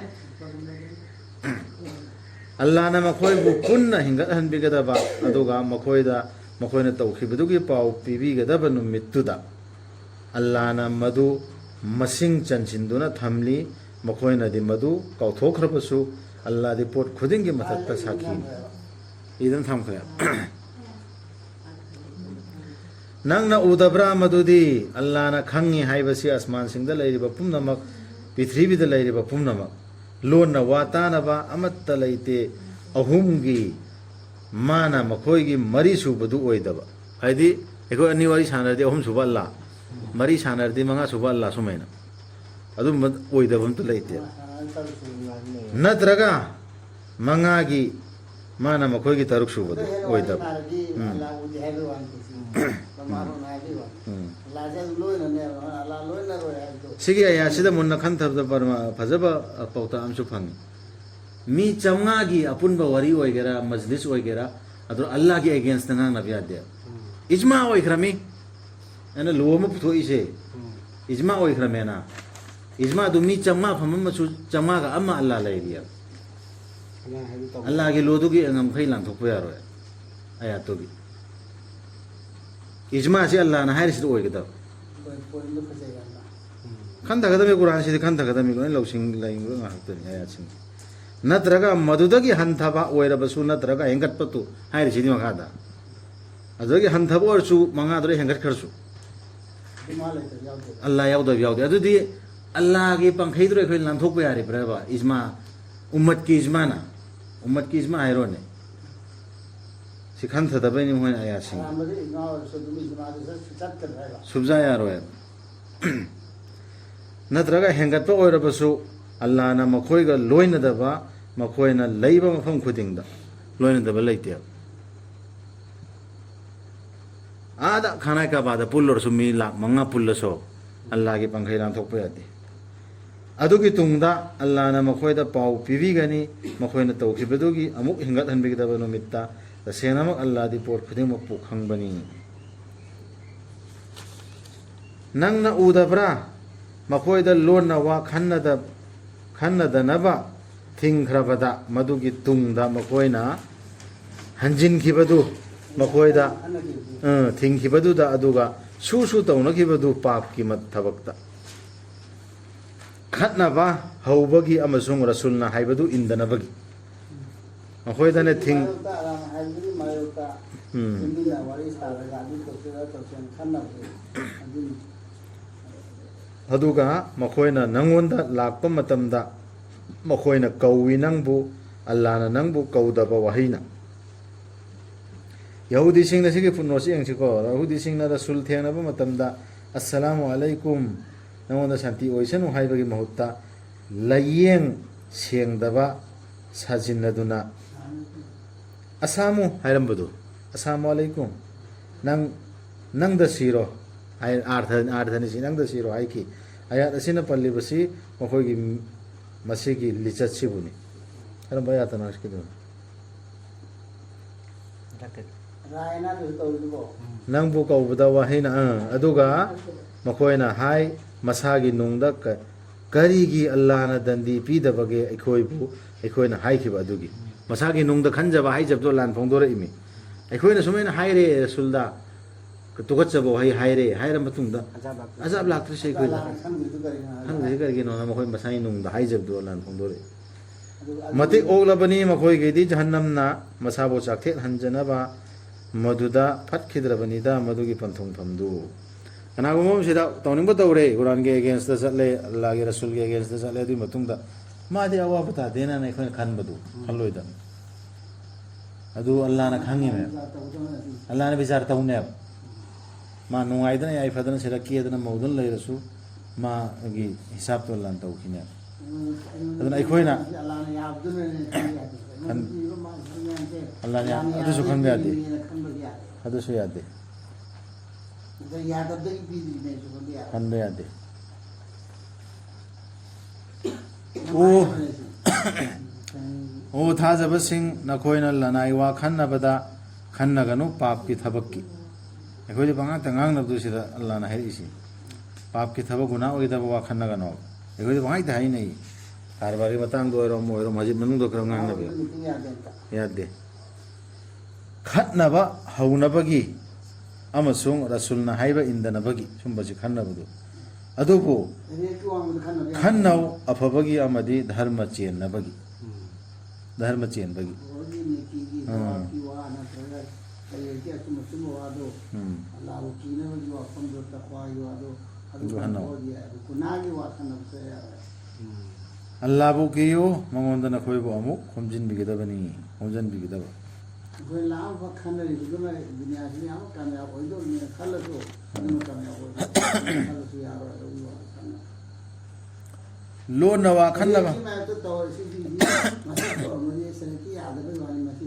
ꯑꯜꯂꯥꯅ ꯃꯈꯣꯏꯕꯨ ꯄꯨꯟꯅ ꯍꯤꯡꯒꯠꯍꯟꯕꯤꯒꯗꯕ, ꯑꯗꯨꯒ ꯃꯈꯣꯏꯗ ꯃꯈꯣꯏꯅ ꯇꯧꯈꯤꯕꯗꯨꯒꯤ ꯄꯥꯎ ꯄꯤꯕꯤꯒꯗꯕ ꯅꯨꯃꯤꯠꯇꯨꯗ꯫ ꯑꯜꯂꯥꯅ ꯃꯗꯨ ꯃꯁꯤꯡ ꯆꯟꯁꯤꯟꯗꯨꯅ ꯊꯝꯂꯤ꯫ ꯃꯈꯣꯏꯅꯗꯤ ꯃꯗꯨ ꯀꯥꯎꯊꯣꯛꯈ꯭ꯔꯕꯁꯨ, ꯑꯜꯂꯥꯗꯤ ꯄꯣꯠ ꯈꯨꯗꯤꯡꯒꯤ ꯃꯊꯛꯇ ꯁꯥꯈꯤꯅꯤ꯫ ꯏꯗꯨꯅ ꯊꯝꯈ꯭ꯔꯦ꯫ ꯅꯪꯅ ꯎꯗꯕ꯭ꯔꯥ ꯃꯗꯨꯗꯤ ꯑꯜꯂꯥꯅ ꯈꯪꯉꯤ ꯍꯥꯏꯕꯁꯤ ꯑꯁꯃꯥꯟꯁꯤꯡꯗ ꯂꯩꯔꯤꯕ ꯄꯨꯝꯅꯃꯛ, ꯄ꯭ꯔꯤꯊꯤꯕꯤꯗ ꯂꯩꯔꯤꯕ ꯄꯨꯝꯅꯃꯛ? ꯂꯣꯟꯅ ꯋꯥ ꯇꯥꯅꯕ ꯑꯃꯠꯇ ꯂꯩꯇꯦ꯫ ꯑꯍꯨꯝꯒꯤ ꯃꯥꯅ ꯃꯈꯣꯏꯒꯤ ꯃꯔꯤ ꯁꯨꯕꯗꯨ ꯑꯣꯏꯗꯕ꯫ ꯍꯥꯏꯗꯤ ꯑꯩꯈꯣꯏ ꯑꯅꯤ ꯋꯥꯔꯤ ꯁꯥꯟꯅꯔꯗꯤ ꯑꯍꯨꯝ ꯁꯨꯕ ꯑꯜꯂꯥ, ꯃꯔꯤ ꯁꯥꯟꯅꯔꯗꯤ ꯃꯉꯥ ꯁꯨꯕ ꯑꯜꯂꯥ, ꯁꯨꯃꯥꯏꯅ꯫ ꯑꯗꯨꯝꯕ ꯑꯣꯏꯗꯕ ꯑꯝꯇ ꯂꯩꯇꯦ꯫ ꯅꯠꯇ꯭ꯔꯒ ꯃꯉꯥꯒꯤ ꯃꯥꯅ ꯃꯈꯣꯏꯒꯤ ꯇꯔꯨꯛ ꯁꯨꯕꯗꯨ ꯑꯣꯏꯗꯕ꯫ ꯎꯝ꯫ ꯎꯝ꯫ ꯁꯤꯒꯤ ꯑꯌꯥꯁꯤꯗ ꯃꯨꯟꯅ ꯈꯟꯊꯕꯗ ꯄꯔꯃꯥ-, ꯐꯖꯕ ꯄꯥꯎꯇꯥꯛ ꯑꯃꯁꯨ ꯐꯪꯉꯤ꯫ ꯃꯤ ꯆꯥꯝꯃꯉꯥꯒꯤ ꯑꯄꯨꯟꯕ ꯋꯥꯔꯤ ꯑꯣꯏꯒꯦꯔꯥ, ꯃꯖꯂꯤꯁ ꯑꯣꯏꯒꯦꯔꯥ, ꯑꯗꯨ ꯑꯜꯂꯥꯒꯤ against ꯇ ꯉꯥꯡꯅꯕ ꯌꯥꯗꯦ꯫ ꯏꯖꯃꯥ ꯑꯣꯏꯈ꯭ꯔꯃꯤ꯫ ꯑꯩꯅ ꯂꯣ ꯑꯃ ꯄꯨꯊꯣꯛꯏꯁꯦ, ꯏꯖꯃꯥ ꯑꯣꯏꯈ꯭ꯔꯃꯦꯅ꯫ ꯏꯖꯃꯥꯗꯨ ꯃꯤ ꯆꯥꯝꯃꯉꯥ ꯐꯝꯃꯝꯃꯁꯨ, ꯆꯥꯝꯃꯉꯥꯒ ꯑꯃ ꯑꯜꯂꯥ ꯂꯩꯔꯤꯑꯕ꯫ ꯑꯜꯂꯥꯒꯤ ꯂꯣꯗꯨꯒꯤ ꯉꯝꯈꯩ ꯂꯥꯟꯊꯣꯛꯄ ꯌꯥꯔꯣꯏ꯫ ꯑꯌꯥꯠꯇꯨꯒꯤ꯫ ꯏꯖꯃꯥꯁꯤ ꯑꯜꯂꯥꯅ ꯍꯥꯏꯔꯤꯁꯤꯗ ꯑꯣꯏꯒꯗꯕ꯫ ꯈꯟꯊꯒꯗꯕꯅꯤ, ꯀꯨꯔꯥꯟꯁꯤꯗꯤ ꯈꯟꯊꯒꯗꯕꯅꯤ, ꯂꯣꯏꯅ ꯂꯧꯁꯤꯡ ꯂꯩꯕ ꯉꯥꯛꯇꯅꯤ ꯑꯌꯥꯠꯁꯤꯡ꯫ ꯅꯠꯇ꯭ꯔꯒ ꯃꯗꯨꯗꯒꯤ ꯍꯟꯊꯕ ꯑꯣꯏꯔꯕꯁꯨ, ꯅꯠꯇ꯭ꯔꯒ ꯍꯦꯟꯒꯠꯄꯗꯨ ꯍꯥꯏꯔꯤꯁꯤꯗꯤ ꯃꯈꯥꯗ꯫ ꯑꯗꯨꯗꯒꯤ ꯍꯟꯊꯕ ꯑꯣꯏꯔꯁꯨ, ꯃꯉꯥꯗꯨꯗ ꯍꯦꯟꯒꯠꯈ꯭ꯔꯁꯨ꯫ ꯑꯜꯂꯥ ꯌꯥꯎꯗꯕ ꯌꯥꯎꯗꯦ꯫ ꯑꯗꯨꯗꯤ ꯑꯜꯂꯥꯒꯤ ꯄꯥꯡꯈꯩꯗꯨꯗ ꯑꯩꯈꯣꯏ ꯂꯥꯟꯊꯣꯛꯄ ꯌꯥꯔꯤꯕ꯭ꯔꯕ? ꯏꯖꯃꯥ, ꯎꯝꯃꯠꯀꯤ ꯏꯖꯃꯥꯅ? ꯎꯝꯃꯠꯀꯤ ꯏꯖꯃꯥ ꯍꯥꯏꯔꯣꯅꯦ꯫ ꯁꯤ ꯈꯟꯊꯗꯕꯩꯅꯤ ꯃꯈꯣꯏꯅ ꯑꯌꯥꯁꯤꯡ꯫ ꯑꯔꯥꯟꯕꯗ ꯏꯖꯃꯥ ꯑꯣꯏꯔꯁꯨ ꯑꯗꯨꯝ ꯏꯖꯃꯥꯗꯨ ꯆꯠ-, ꯆꯠꯀꯗ꯭ꯔꯥ ꯍꯥꯏꯕ? ꯁꯨꯞꯖꯥ ꯌꯥꯔꯣꯏ꯫ ꯅꯠꯇ꯭ꯔꯒ ꯍꯦꯟꯒꯠꯄ ꯑꯣꯏꯔꯕꯁꯨ, ꯑꯜꯂꯥꯅ ꯃꯈꯣꯏꯒ ꯂꯣꯏꯅꯗꯕ, ꯃꯈꯣꯏꯅ ꯂꯩꯕ ꯃꯐꯝ ꯈꯨꯗꯤꯡꯗ ꯂꯣꯏꯅꯗꯕ ꯂꯩꯇꯦꯕ꯫ ꯑꯥꯗ ꯈꯥꯅꯥꯏ ꯀꯥꯕꯥꯗ ꯄꯨꯜꯂꯨꯔꯁꯨ, ꯃꯤ ꯂꯥꯛ ꯃꯉꯥ ꯄꯨꯜꯂꯁꯨ, ꯑꯜꯂꯥꯒꯤ ꯄꯥꯡꯈꯩ ꯂꯥꯟꯊꯣꯛꯄ ꯌꯥꯗꯦ꯫ ꯑꯗꯨꯒꯤ ꯇꯨꯡꯗ ꯑꯜꯂꯥꯅ ꯃꯈꯣꯏꯗ ꯄꯥꯎ ꯄꯤꯕꯤꯒꯅꯤ, ꯃꯈꯣꯏꯅ ꯇꯧꯈꯤꯕꯗꯨꯒꯤ ꯑꯃꯨꯛ ꯍꯦꯟꯒꯠꯍꯟꯕꯤꯒꯗꯕ ꯅꯨꯃꯤꯠꯇ꯫ ꯇꯁꯦꯡꯅꯃꯛ ꯑꯜꯂꯥꯗꯤ ꯄꯣꯠ ꯈꯨꯗꯤꯡꯃꯛꯄꯨ ꯈꯪꯕꯅꯤ꯫ ꯅꯪꯅ ꯎꯗꯕ꯭ꯔꯥ? ꯃꯈꯣꯏꯗ ꯂꯣꯟꯅ ꯋꯥ ꯈꯟꯅꯗ-, ꯈꯟꯅꯗꯅꯕ ꯊꯤꯡꯈ꯭ꯔꯕꯗ, ꯃꯗꯨꯒꯤ ꯇꯨꯡꯗ ꯃꯈꯣꯏꯅ ꯍꯟꯖꯤꯟꯈꯤꯕꯗꯨ, ꯃꯈꯣꯏꯗ, ꯑ, ꯊꯤꯡꯈꯤꯕꯗꯨꯗ, ꯑꯗꯨꯒ ꯁꯨ ꯁꯨ ꯇꯧꯅꯈꯤꯕꯗꯨ ꯄꯥꯞꯀꯤ ꯃ-, ꯊꯕꯛꯇ꯫ ꯈꯠꯅꯕ ꯍꯧꯕꯒꯤ ꯑꯃꯁꯨꯡ ꯔꯁꯨꯜꯅ ꯍꯥꯏꯕꯗꯨ ꯏꯟꯗꯅꯕꯒꯤ꯫ ꯃꯈꯣꯏꯗꯅ ꯊꯤꯡ-, ꯃꯥꯌꯣꯛꯇ, ꯑꯔꯥꯟ ꯍꯥꯏꯕꯗꯨꯒꯤ ꯃꯥꯌꯣꯛꯇ ꯎꯝ꯫ ꯃꯤꯅ ꯋꯥꯔꯤ ꯁꯥꯔꯒ ꯑꯗꯨ ꯇꯧꯁꯤꯔ ꯇꯧꯁꯤꯔ ꯈꯟꯅꯕꯗꯨ꯫ ꯑꯗꯨꯅꯤ꯫ ꯑꯗꯨꯒ ꯃꯈꯣꯏꯅ ꯅꯪꯉꯣꯟꯗ ꯂꯥꯛꯄ ꯃꯇꯝꯗ, ꯃꯈꯣꯏꯅ ꯀꯧꯏ ꯅꯪꯕꯨ, ꯑꯜꯂꯥꯅ ꯅꯪꯕꯨ ꯀꯧꯗꯕ ꯋꯥꯍꯩꯅ꯫ ꯌꯍꯨꯗꯤꯁꯤꯡꯅ, ꯁꯤꯒꯤ ꯐꯨꯠꯅꯣꯠꯁꯤ ꯌꯦꯡꯁꯤꯀꯣ, ꯌꯍꯨꯗꯤꯁꯤꯡꯅ ꯔꯁꯨꯜ ꯊꯦꯡꯅꯕ ꯃꯇꯝꯗ, "ꯑꯁꯁꯂꯥꯃꯨ ꯑꯂꯩꯀꯨꯝ, ꯅꯉꯣꯟꯗ ꯁꯥꯟꯇꯤ ꯑꯣꯏꯁꯅꯨ" ꯍꯥꯏꯕꯒꯤ ꯃꯍꯨꯠꯇ, ꯂꯥꯏꯌꯦꯡ ꯁꯦꯡꯗꯕ ꯁꯥꯖꯤꯟꯅꯗꯨꯅ, "ꯑꯁꯥꯃꯨ" ꯍꯥꯏꯔꯝꯕꯗꯨ, "ꯑꯁꯥꯃꯨ ꯑꯂꯩꯀꯨꯝ, ꯅꯪ, ꯅꯪꯗ ꯁꯤꯔꯣ" ꯍꯥꯏ, ꯑꯥꯔꯊ, ꯑꯥꯔꯊꯅꯤ ꯁꯤ, "ꯅꯪꯗ ꯁꯤꯔꯣ" ꯍꯥꯏꯈꯤ꯫ ꯑꯌꯥꯠ ꯑꯁꯤꯅ ꯄꯜꯂꯤꯕꯁꯤ ꯃꯈꯣꯏꯒꯤ ꯃꯁꯤꯒꯤ ꯂꯤꯆꯠꯁꯤꯕꯨꯅꯤ꯫ ꯀꯔꯝꯕ ꯑꯌꯥꯠꯇꯅꯣ ꯍꯥꯏꯁꯤꯀꯤꯗꯨ? ꯃꯊꯛꯇ꯫ ꯔꯥꯏꯅ ꯑꯗꯨꯁꯨ ꯇꯧꯔꯤꯗꯨꯕꯣ? ꯅꯪꯕꯨ ꯀꯧꯕꯗ ꯋꯥꯍꯩꯅ, ꯑꯥ, ꯑꯗꯨꯒ ꯃꯈꯣꯏꯅ ꯍꯥꯏ, ꯃꯁꯥꯒꯤ ꯅꯨꯡꯗ ꯀ-, ꯀꯔꯤꯒꯤ ꯑꯜꯂꯥꯅ ꯗꯟꯗꯤ ꯄꯤꯗꯕꯒꯦ ꯑꯩꯈꯣꯏꯕꯨ, ꯑꯩꯈꯣꯏꯅ ꯍꯥꯏꯈꯤꯕ ꯑꯗꯨꯒꯤ? ꯃꯁꯥꯒꯤ ꯅꯨꯡꯗ ꯈꯟꯖꯕ ꯍꯥꯏꯖꯕꯗꯣ ꯑꯜꯂꯥꯅ ꯐꯣꯡꯗꯣꯔꯛꯏꯃꯤ꯫ ꯑꯩꯈꯣꯏꯅ ꯁꯨꯃꯥꯏꯅ ꯍꯥꯏꯔꯦ ꯔꯁꯨꯜꯗ, ꯇꯨꯀꯠꯆꯕ ꯋꯥꯍꯩ ꯍꯥꯏꯔꯦ, ꯍꯥꯏꯔ ꯃꯇꯨꯡꯗ ꯑꯖꯥꯕ ꯂꯥꯛꯇ꯭ꯔꯤꯁꯦ꯫ ꯑꯖꯥꯕ ꯂꯥꯛꯇ꯭ꯔꯤꯁꯦ ꯑꯩꯈꯣꯏꯗ꯫ ꯑꯜꯂꯥꯅ ꯈꯟꯗ꯭ꯔꯤꯗꯨ ꯀꯔꯤꯒꯤꯅꯣ ꯍꯥꯏꯕ? ꯈꯟꯗ꯭ꯔꯤꯁꯦ ꯀꯔꯤꯒꯤꯅꯣꯅ ꯃꯈꯣꯏ ꯃꯁꯥꯒꯤ ꯅꯨꯡꯗ ꯍꯥꯏꯖꯕꯗꯣ ꯑꯜꯂꯥꯅ ꯐꯣꯡꯗꯣꯔꯛꯏ꯫ ꯑꯗꯨ, ꯑꯗꯨ ꯃꯇꯤꯛ ꯑꯣꯛꯂꯕꯅꯤ ꯃꯈꯣꯏꯒꯤꯗꯤ ꯖꯍꯟꯅꯝꯅ ꯃꯁꯥꯕꯨ ꯆꯥꯛꯊꯦꯠꯍꯟꯖꯅꯕ, ꯃꯗꯨꯗ ꯐꯠꯈꯤꯗ꯭ꯔꯕꯅꯤꯗ ꯃꯗꯨꯒꯤ ꯄꯟꯊꯨꯡꯐꯝꯗꯨ꯫ ꯀꯅꯥꯒꯨꯝꯕ ꯑꯃꯁꯤꯗ ꯇꯧꯅꯤꯡꯕ ꯇꯧꯔꯦ, ꯀꯨꯔꯥꯟꯒꯤ against ꯆꯠꯂꯦ, ꯑꯜꯂꯥꯒꯤ ꯔꯁꯨꯜꯒꯤ against ꯆꯠꯂꯦ, ꯑꯗꯨꯒꯤ ꯃꯇꯨꯡꯗ ꯃꯥꯗꯤ ꯑꯋꯥꯕ ꯇꯥꯗꯦꯅ ꯑꯩꯈꯣꯏꯅ ꯈꯟꯕꯗꯨ ꯈꯜꯂꯣꯏꯗꯕꯅꯤ꯫ ꯑꯗꯨ ꯑꯜꯂꯥꯅ ꯈꯪꯉꯤꯃꯦꯕ꯫ ꯑꯜꯂꯥꯅ ꯕꯤꯆꯥꯔ ꯇꯧꯅꯦꯕ꯫ ꯃꯥ ꯅꯨꯡꯉꯥꯏꯗꯅ ꯌꯥꯏꯐꯗꯅ ꯁꯤꯗ ꯀꯦꯗꯅ ꯃꯧꯗꯅ ꯂꯩꯔꯁꯨ ꯃꯥꯒꯤ ꯍꯤꯁꯥꯕꯇꯣ ꯑꯜꯂꯥꯅ ꯇꯧꯈꯤꯅꯦꯕ꯫ ꯑꯗꯨꯅ ꯑꯩꯈꯣꯏꯅ ꯑꯜꯂꯥꯅ ꯑꯗꯨꯁꯨ ꯈꯟꯕ ꯌꯥꯗꯦ꯫ ꯑꯗꯨꯁꯨ ꯌꯥꯗꯦ꯫ ꯈꯟꯕ ꯌꯥꯗꯦ꯫ ꯑꯣ꯫ ꯑꯣ ꯊꯥꯖꯕꯁꯤꯡ, ꯅꯈꯣꯏꯅ ꯂꯅꯥꯏ ꯋꯥ ꯈꯟꯅꯕꯗ ꯈꯟꯅꯒꯅꯨ, ꯄꯥꯞꯀꯤ ꯊꯕꯛꯀꯤ꯫ ꯑꯩꯈꯣꯏꯗꯤ ꯄꯉꯥꯡꯇ ꯉꯥꯡꯅꯕꯗꯨ ꯁꯤꯗ ꯑꯜꯂꯥꯅ ꯍꯥꯏꯔꯛꯏꯁꯤ꯫ ꯄꯥꯞꯀꯤ ꯊꯕꯛ, ꯒꯨꯅꯥ ꯑꯣꯏꯒꯗꯕ ꯋꯥ ꯈꯟꯅꯒꯅꯣ꯫ ꯑꯩꯈꯣꯏꯗꯤ ꯄꯉꯥꯡꯇ ꯍꯥꯏꯅꯩ꯫ ꯀꯔꯕꯥꯔꯒꯤ ꯃꯇꯥꯡꯗ ꯑꯣꯏꯔꯣ, ꯑꯃ ꯑꯣꯏꯔꯣ, ꯃꯁꯖꯤꯗ ꯃꯅꯨꯡꯗ ꯈꯔ ꯉꯥꯡꯅꯕ ꯌꯥꯗꯦ꯫ ꯈꯠꯅꯕ ꯍꯧꯅꯕꯒꯤ ꯑꯃꯁꯨꯡ ꯔꯁꯨꯜꯅ ꯍꯥꯏꯕ ꯏꯟꯗꯅꯕꯒꯤ ꯁꯨꯝꯕꯁꯤ ꯈꯟꯅꯕꯗꯨ꯫ ꯑꯗꯨꯕꯨ ꯈꯟꯅꯧ ꯑꯐꯕꯒꯤ ꯑꯃꯗꯤ ꯙꯔꯃ ꯆꯦꯟꯅꯕꯒꯤ꯫ ꯙꯔꯃ ꯆꯦꯟꯕꯒꯤ꯫ ꯎꯝ꯫ ꯎꯝ꯫ ꯑꯗꯨ ꯈꯟꯅꯧ꯫ ꯑꯜꯂꯥꯕꯨ ꯀꯤꯌꯨ, ꯃꯉꯣꯟꯗ ꯅꯈꯣꯏꯕꯨ ꯑꯃꯨꯛ ꯈꯣꯝꯖꯤꯟꯕꯤꯒꯗꯕꯅꯤ, ꯈꯣꯝꯖꯤꯟꯕꯤꯒꯗꯕ꯫ ꯑꯩꯈꯣꯏ ꯂꯥꯛꯑꯝꯕ ꯈꯟꯅꯔꯤꯕꯗꯨꯅ ꯗꯨꯅꯤꯌꯥꯁꯤꯗꯤ ꯌꯥꯝ ꯀꯥꯃꯌꯥꯕ ꯑꯣꯏꯗꯧꯔꯤꯅꯦꯅ ꯈꯜꯂꯁꯨ, ꯑꯗꯨꯅ ꯀꯥꯃꯌꯥꯕ ꯑꯣꯏꯗꯧꯔꯤꯅꯦ ꯈꯜꯂꯁꯨ ꯌꯥꯔꯣꯏ꯫ ꯑꯗꯨꯒꯤ ꯋꯥꯈꯜ ꯈꯟꯅ ꯂꯣꯟꯅ ꯋꯥ ꯈꯟꯅꯕ꯫ ꯍꯧꯖꯤꯛꯀꯤ ꯃꯌꯥꯝꯗꯣ ꯇꯧꯔꯤꯁꯤꯡꯁꯤꯗꯤ ꯃꯁꯤ ꯇꯧꯔꯝꯃꯗꯤ ꯁꯦꯔꯦꯀꯤ ꯌꯥꯗꯕꯩ ꯋꯥꯅꯤ꯫ ꯃꯁꯤ,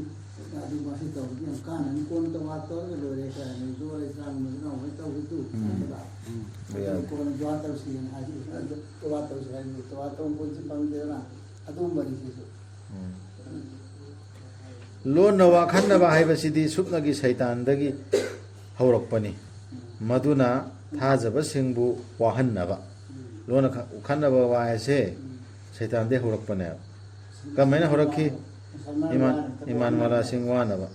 ꯑꯗꯨ ꯃꯁꯤ ꯇꯧꯕꯗꯤ ꯌꯥꯝ ꯀꯥꯟꯅꯅꯤ꯫ ꯀꯣꯟꯅ ꯇꯧꯔ ꯇꯧꯔꯒ ꯂꯣꯏꯔꯦ ꯀꯥꯏꯅ ꯂꯣꯏꯔꯦ ꯆꯥꯡ ꯃꯁꯤꯅ ꯑꯃꯨꯛ ꯇꯧꯕꯗꯨ ꯎꯝ꯫ ꯈꯪꯕꯗ꯫ ꯎꯝ꯫ ꯑꯗꯨ ꯀꯣꯟꯅ ꯖꯨꯋꯥ ꯇꯧꯁꯤꯅ ꯍꯥꯏꯈꯤꯕ, ꯑꯗꯨ ꯖꯨꯋꯥ ꯇꯧꯁꯤ ꯍꯥꯏꯕꯅꯤ꯫ ꯖꯨꯋꯥ ꯇꯧꯕ ꯄꯣꯠꯁꯤ ꯐꯪꯗꯦꯗꯅ꯫ ꯑꯗꯨꯒꯨꯝꯕꯅꯤ ꯁꯤꯁꯨ꯫ ꯎꯝ꯫ ꯂꯣꯟꯅ ꯋꯥ ꯈꯟꯅꯕ ꯍꯥꯏꯕꯁꯤꯗꯤ ꯁꯨꯞꯅꯒꯤ ꯁꯩꯇꯥꯟꯗꯒꯤ ꯍꯧꯔꯛꯄꯅꯤ꯫ ꯃꯗꯨꯅ ꯊꯥꯖꯕꯁꯤꯡꯕꯨ ꯋꯥꯍꯟꯅꯕ꯫ ꯂꯣꯟꯅ ꯈ-, ꯈꯟꯅꯕ ꯋꯥ ꯍꯥꯏꯁꯦ ꯁꯩꯇꯥꯟꯗꯒꯤ ꯍꯧꯔꯛꯄꯅꯦꯕ꯫ ꯀꯃꯥꯏꯅ ꯍꯧꯔꯛꯈꯤ? ꯏꯃꯥꯟ-, ꯏꯃꯥꯟ ꯃꯂꯥꯁꯤꯡ ꯋꯥꯅꯕ꯫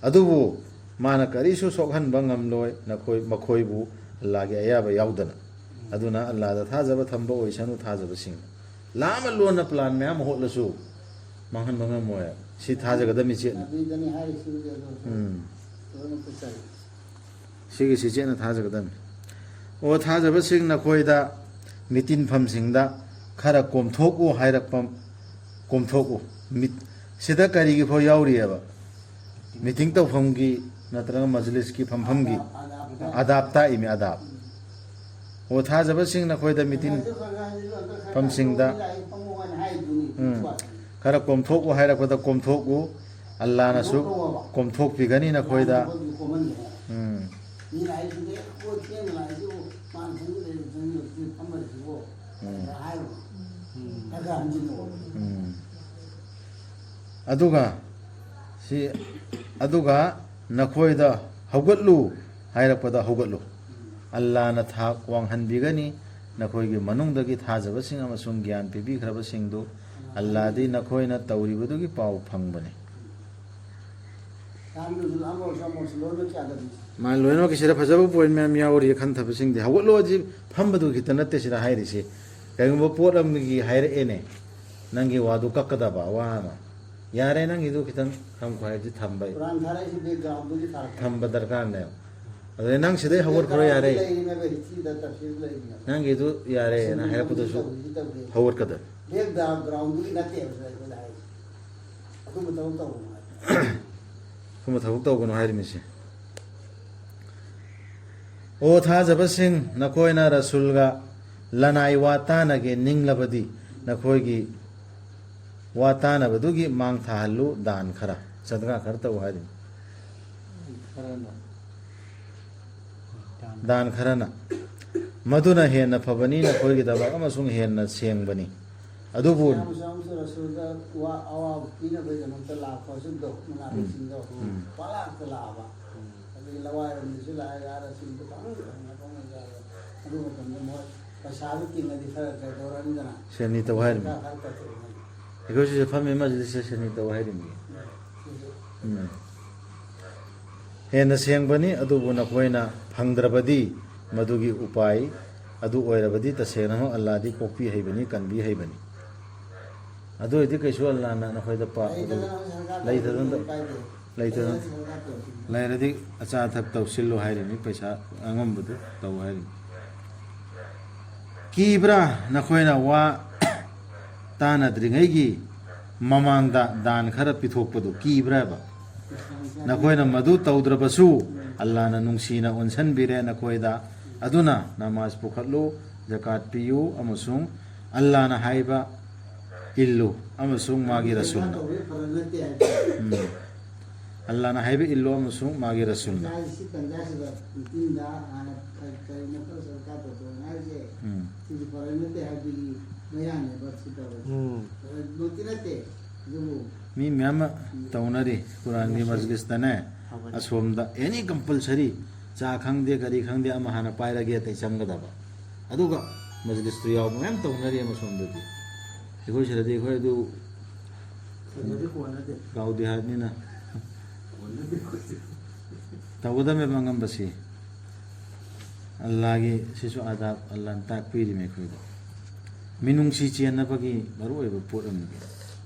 ꯑꯗꯨꯕꯨ ꯃꯥꯅ ꯀꯔꯤꯁꯨ ꯁꯣꯛꯍꯟꯕ ꯉꯝꯂꯣꯏ, ꯅꯈꯣꯏ, ꯃꯈꯣꯏꯕꯨ ꯑꯜꯂꯥꯒꯤ ꯑꯌꯥꯕ ꯌꯥꯎꯗꯅ꯫ ꯑꯗꯨꯅ ꯑꯜꯂꯥꯗ ꯊꯥꯖꯕ ꯊꯝꯕ ꯑꯣꯏꯁꯅꯨ ꯊꯥꯖꯕꯁꯤꯡ꯫ ꯂꯥꯝꯃ ꯂꯣꯟꯅ plan ꯃꯌꯥꯝ ꯍꯣꯠꯂꯁꯨ ꯃꯥꯡꯍꯟꯕ ꯉꯝꯃꯣꯏ꯫ ꯁꯤ ꯊꯥꯖꯒꯗꯕ ꯃꯤꯆꯦꯠꯅꯤ꯫ ꯑꯗꯨꯏꯗꯅꯤ ꯍꯥꯏꯔꯤꯁꯤ ꯍꯧꯖꯤꯛ ꯑꯗꯨ ꯎꯝ꯫ ꯂꯣꯏꯅ ꯄꯨꯠꯆꯔꯤ꯫ ꯁꯤꯒꯤ ꯆꯦꯠꯅ ꯊꯥꯖꯒꯗꯕꯅꯤ꯫ ꯑꯣ ꯊꯥꯖꯕꯁꯤꯡ, ꯅꯈꯣꯏꯗ ꯃꯤꯇꯤꯟꯐꯝꯁꯤꯡꯗ ꯈꯔ ꯀꯣꯝꯊꯣꯛꯎ ꯍꯥꯏꯔꯛꯄ, ꯀꯣꯝꯊꯣꯛꯎ꯫ ꯃꯤꯠ-, ꯁꯤꯗ ꯀꯔꯤꯒꯤ ꯐꯥꯎ ꯌꯥꯎꯔꯤꯑꯕ? ꯃꯤꯇꯤꯡ ꯇꯧꯐꯝꯒꯤ ꯅꯠꯇ꯭ꯔꯒ ꯃꯖꯂꯤꯁꯀꯤ ꯐꯝꯐꯝꯒꯤ ꯑꯗꯥꯞ ꯇꯥꯛꯏꯃꯤ, ꯑꯗꯥꯞ꯫ ꯑꯣ ꯊꯥꯖꯕꯁꯤꯡ, ꯅꯈꯣꯏꯗ ꯃꯤꯇꯤꯡ ꯐꯝꯁꯤꯡꯗ, ꯎꯝ, ꯈꯔ ꯀꯣꯝꯊꯣꯛꯎ ꯍꯥꯏꯔꯛꯄꯗ ꯀꯣꯝꯊꯣꯛꯎ, ꯑꯜꯂꯥꯅꯁꯨ ꯀꯣꯝꯊꯣꯛꯄꯤꯒꯅꯤ ꯅꯈꯣꯏꯗ꯫ ꯎꯝ꯫ ꯃꯤꯅ ꯍꯥꯏꯁꯤꯗꯤ, "ꯑꯩꯈꯣꯏ ꯊꯦꯡꯅ ꯂꯥꯛꯏꯁꯤꯕꯨ ꯃꯥꯅ ꯊꯦꯡꯅ ꯂꯩꯔꯤꯕ ꯊꯦꯡꯅ ꯐꯝꯃꯔꯤꯁꯤꯕꯨ?" ꯎꯝ꯫ ꯍꯥꯏꯔꯣ꯫ ꯎꯝ꯫ ꯈꯔ ꯈꯔ ꯍꯟꯖꯤꯜꯂꯛꯑꯣ꯫ ꯎꯝ꯫ ꯑꯗꯨꯒ ꯁꯤ, ꯑꯗꯨꯒ ꯅꯈꯣꯏꯗ "ꯍꯧꯒꯠꯂꯨ" ꯍꯥꯏꯔꯛꯄꯗ ꯍꯧꯒꯠꯂꯨ꯫ ꯑꯜꯂꯥꯅ ꯊꯥꯛ ꯋꯥꯡꯍꯟꯕꯤꯒꯅꯤ꯫ ꯅꯈꯣꯏꯒꯤ ꯃꯅꯨꯡꯗꯒꯤ ꯊꯥꯖꯕꯁꯤꯡ ꯑꯃꯁꯨꯡ ꯒ꯭ꯌꯥꯟ ꯄꯤꯕꯤꯈ꯭ꯔꯕꯁꯤꯡꯗꯨ ꯑꯜꯂꯥꯗꯤ ꯅꯈꯣꯏꯅ ꯇꯧꯔꯤꯕꯗꯨꯒꯤ ꯄꯥꯎ ꯐꯪꯕꯅꯤ꯫ ꯌꯥꯝꯅꯁꯨ ꯂꯥꯡꯕ ꯑꯣꯏꯔꯁꯨ ꯑꯃ ꯑꯣꯏꯔꯁꯨ ꯂꯣꯏꯅꯃꯛ ꯌꯥꯗꯕꯅꯤ꯫ ꯃꯥ ꯂꯣꯏꯅꯃꯛꯀꯤ ꯁꯤꯗ ꯐꯖꯕ ꯄꯣꯏꯟ ꯃꯌꯥꯝ ꯌꯥꯎꯔꯤ ꯈꯟꯊꯕꯁꯤꯡꯗꯤ꯫ ꯍꯧꯒꯠꯂꯣ ꯍꯥꯏꯁꯤ ꯐꯝꯕꯗꯨ ꯈꯤꯇ ꯅꯠꯇꯦ ꯁꯤꯗ ꯍꯥꯏꯔꯤꯁꯤ꯫ ꯀꯔꯤꯒꯨꯝꯕ ꯄꯣꯠ ꯑꯃꯒꯤ ꯍꯥꯏꯔꯛꯑꯦꯅꯦ, ꯅꯪꯒꯤ ꯋꯥꯗꯨ ꯀꯛꯀꯗꯕ ꯋꯥ ꯑꯃ꯫ ꯌꯥꯔꯦ, ꯅꯪꯒꯤꯗꯨ ꯈꯤꯇꯪ ꯊꯝꯈꯣ ꯍꯥꯏꯕꯁꯤ ꯊꯝꯕ, ꯀꯨꯔꯥꯟ ꯊꯥꯔꯛꯏꯁꯤ ꯕꯦꯛꯒ꯭ꯔꯥꯎꯟꯗꯨꯒꯤ ꯊꯥꯔꯛꯄ꯫ ꯊꯝꯕ ꯗꯔꯀꯥꯔꯅꯦꯕ꯫ ꯑꯗꯨꯗꯩ ꯅꯪ ꯁꯤꯗꯩ ꯍꯧꯒꯠꯈ꯭ꯔꯣ ꯌꯥꯔꯦ꯫ ꯂꯩꯔꯤꯅꯦꯕ, ꯍꯤꯁꯇ꯭ꯔꯤꯗ ꯇꯐꯁꯤꯔꯗ ꯂꯩꯔꯤꯅꯦꯕ꯫ ꯅꯪꯒꯤꯗꯨ ꯌꯥꯔꯦꯅ ꯍꯥꯏꯔꯛꯄꯗꯁꯨ ꯇꯧꯔꯤꯁꯤ ꯇꯧꯗꯦ꯫ ꯍꯧꯒꯠꯀꯗꯕ꯫ ꯕꯦꯛꯒ꯭ꯔꯥꯎꯟꯗꯨꯒꯤ ꯅꯠꯇꯦꯕ ꯁꯤꯗ ꯑꯩꯈꯣꯏꯗ ꯍꯥꯏꯔꯤꯁꯦ꯫ ꯑꯗꯨꯝꯕ ꯊꯕꯛ ꯇꯧꯒꯅꯨ ꯍꯥꯏ꯫ ꯑꯗꯨꯝꯕ ꯊꯕꯛ ꯇꯧꯒꯅꯨ ꯍꯥꯏꯔꯤꯃꯤꯁꯦ꯫ ꯑꯣ ꯊꯥꯖꯕꯁꯤꯡ, ꯅꯈꯣꯏꯅ ꯔꯁꯨꯜꯒ ꯂꯅꯥꯏ ꯋꯥ ꯇꯥꯅꯒꯦ ꯅꯤꯡꯂꯕꯗꯤ, ꯅꯈꯣꯏꯒꯤ ꯋꯥ ꯇꯥꯅꯕꯗꯨꯒꯤ ꯃꯥꯡ ꯊꯥꯍꯜꯂꯨ, ꯗꯥꯟ ꯈꯔ, ꯁꯗꯒꯥ ꯈꯔ ꯇꯧ ꯍꯥꯏꯔꯤꯃꯤ꯫ ꯈꯔꯅ ꯗꯥꯟ ꯈꯔꯅ꯫ ꯃꯗꯨꯅ ꯍꯦꯟꯅ ꯐꯕꯅꯤ ꯅꯈꯣꯏꯒꯤꯗꯃꯛ ꯑꯃꯁꯨꯡ ꯍꯦꯟꯅ ꯁꯦꯡꯕꯅꯤ꯫ ꯑꯗꯨꯕꯨ ꯃꯌꯥꯝ ꯃꯆꯥ ꯃꯁꯨ ꯔꯁꯨꯜꯗ ꯋꯥ-, ꯑꯋꯥꯕ ꯄꯤꯅꯕꯒꯤꯗꯃꯛꯇ ꯂꯥꯛꯄꯁꯤꯡꯗꯣ, ꯎꯝ꯫ ꯃꯨꯅꯥꯐꯤꯛꯁꯤꯡꯗꯣ, ꯎꯝ꯫ ꯄꯥꯛꯂꯥꯛꯇ ꯂꯥꯛꯑꯕ꯫ ꯎꯝ꯫ ꯑꯗꯒꯤ ꯂꯋꯥꯏꯔꯣꯝꯗꯁꯨ ꯂꯥꯛꯑꯦ, ꯑꯥꯗ ꯁꯤꯡꯗꯣ ꯄꯪꯂꯪꯗ ꯂꯪꯉ ꯄꯪꯂꯪꯗ ꯂꯪꯉ꯫ ꯑꯗꯨ ꯃꯇꯝꯗ ꯃꯣꯏ ꯄꯩꯁꯥꯗꯨ ꯇꯤꯡꯉꯗꯤ ꯈꯔ ꯀꯩꯗꯧꯔꯅꯤꯗꯅ꯫ ꯁꯦꯟꯅꯤ ꯇꯧ ꯍꯥꯏꯔꯤꯃꯤ꯫ ꯈꯔ ꯈꯔ ꯇꯧꯊꯣꯛꯑꯣ ꯍꯥꯏ꯫ ꯑꯩꯈꯣꯏꯁꯨ ꯁꯤꯗ ꯐꯝꯃꯤ, ꯃꯁꯤꯗ ꯁꯦꯟꯅꯤ ꯇꯧ ꯍꯥꯏꯔꯤꯃꯤ꯫ ꯎꯝ꯫ ꯍꯦꯟꯅ ꯁꯦꯡꯕꯅꯤ, ꯑꯗꯨꯕꯨ ꯅꯈꯣꯏꯅ ꯐꯪꯗ꯭ꯔꯕꯗꯤ ꯃꯗꯨꯒꯤ ꯎꯄꯥꯏ ꯑꯗꯨ ꯑꯣꯏꯔꯕꯗꯤ ꯇꯁꯦꯡꯅꯃꯛ ꯑꯜꯂꯥꯗꯤ ꯀꯣꯛꯄꯤ ꯍꯩꯕꯅꯤ, ꯀꯟꯕꯤ ꯍꯩꯕꯅꯤ꯫ ꯑꯗꯨ ꯑꯣꯏꯔꯗꯤ ꯀꯩꯁꯨ ꯑꯜꯂꯥꯅ ꯅꯈꯣꯏꯗ ꯄꯥꯞ ꯑꯗꯨ ꯂꯩꯇꯗꯅ, ꯂꯩꯇꯗꯅ ꯂꯩꯔꯗꯤ ꯑꯆꯥ ꯑꯊꯛ ꯇꯧꯁꯤꯜꯂꯨ ꯍꯥꯏꯔꯤꯕꯅꯤ, ꯄꯩꯁꯥ ꯑꯉꯝꯕꯗꯨ ꯇꯧ ꯍꯥꯏꯔꯤꯕꯅꯤ꯫ ꯀꯤꯕ꯭ꯔꯥ? ꯅꯈꯣꯏꯅ ꯋꯥ ꯇꯥꯅꯗ꯭ꯔꯤꯉꯩꯒꯤ ꯃꯃꯥꯡꯗ ꯗꯥꯟ ꯈꯔ ꯄꯤꯊꯣꯛꯄꯗꯨ ꯀꯤꯕ꯭ꯔꯥꯕ? ꯅꯈꯣꯏꯅ ꯃꯗꯨ ꯇꯧꯗ꯭ꯔꯕꯁꯨ, ꯑꯜꯂꯥꯅ ꯅꯨꯡꯁꯤꯅ ꯑꯣꯟꯁꯟꯕꯤꯔꯦ ꯅꯈꯣꯏꯗ꯫ ꯑꯗꯨꯅ ꯅꯃꯥꯖ ꯄꯨꯈꯠꯂꯨ, ꯖꯀꯥꯠ ꯄꯤꯌꯨ, ꯑꯃꯁꯨꯡ ꯑꯜꯂꯥꯅ ꯍꯥꯏꯕ ꯏꯜꯂꯨ, ꯑꯃꯁꯨꯡ ꯃꯥꯒꯤ ꯔꯁꯨꯜꯅ꯫ ꯎꯝ꯫ ꯑꯜꯂꯥꯅ ꯍꯥꯏꯕ ꯏꯜꯂꯨ ꯑꯃꯁꯨꯡ ꯃꯥꯒꯤ ꯔꯁꯨꯜꯅ꯫ ꯉꯁꯥꯏ ꯁꯤ ꯇꯟꯖꯥꯁꯤꯗ ꯃꯤꯇꯤꯡꯗ ꯍꯥꯟꯅ ꯀꯔꯤ, ꯀꯔꯤꯅꯣ ꯈꯔ ꯁꯔꯀꯥꯔ ꯇꯧꯊꯣꯛꯑꯣ ꯍꯥꯏꯔꯤꯁꯦ꯫ ꯎꯝ꯫ ꯁꯤꯗꯤ ꯐꯔꯦ ꯅꯠꯇꯦ ꯍꯥꯏꯕꯒꯤ ꯃꯌꯥꯅꯦꯕ ꯁꯤ ꯇꯧꯔꯤꯁꯦ꯫ ꯎꯝ꯫ ꯐꯔꯦꯃꯛꯇꯤ ꯅꯠꯇꯦ, ꯑꯗꯨꯕꯨ ꯃꯤ ꯃꯌꯥꯝ ꯑꯃ ꯇꯧꯅꯔꯤ ꯀꯨꯔꯥꯟꯒꯤ ꯃꯁꯖꯤꯗꯇꯅꯦ, ꯐꯕꯅꯤ꯫ ꯑꯁꯣꯝꯗ ꯑꯦꯅꯤ ꯀꯝꯄꯜꯁꯔꯤ ꯆꯥ ꯈꯪꯗꯦ ꯀꯔꯤ ꯈꯪꯗꯦ ꯑꯃ ꯍꯥꯟꯅ ꯄꯥꯏꯔꯒꯦ ꯑꯇꯩ ꯆꯪꯒꯗꯕ꯫ ꯑꯗꯨꯒ ꯃꯁꯖꯤꯗꯇꯨ ꯌꯥꯎꯕ ꯃꯌꯥꯝ ꯇꯧꯅꯔꯤ ꯑꯃꯁꯣꯝꯗꯗꯤ꯫ ꯑꯩꯈꯣꯏ ꯁꯤꯗꯗꯤ ꯑꯩꯈꯣꯏ ꯑꯗꯨ ꯀꯣꯟꯅꯗꯤ ꯀꯣꯟꯅꯗꯦ꯫ ꯒꯥꯎꯗꯤ ꯍꯥꯏꯕꯅꯤꯅ꯫ ꯀꯣꯟꯅꯗꯦ ꯑꯩꯈꯣꯏꯗꯤ꯫ ꯇꯧꯒꯗꯕꯅꯦꯕ ꯑꯉꯝꯕꯁꯤ꯫ ꯑꯜꯂꯥꯒꯤ ꯁꯤꯁꯨ ꯑꯥꯗꯥꯕ, ꯑꯜꯂꯥꯅ ꯇꯥꯛꯄꯤꯔꯤꯃꯦ ꯑꯩꯈꯣꯏꯗ꯫ ꯃꯤꯅꯨꯡꯁꯤ ꯆꯦꯟꯅꯕꯒꯤ ꯃꯔꯨꯑꯣꯏꯕ ꯄꯣꯠ ꯑꯃꯅꯤ꯫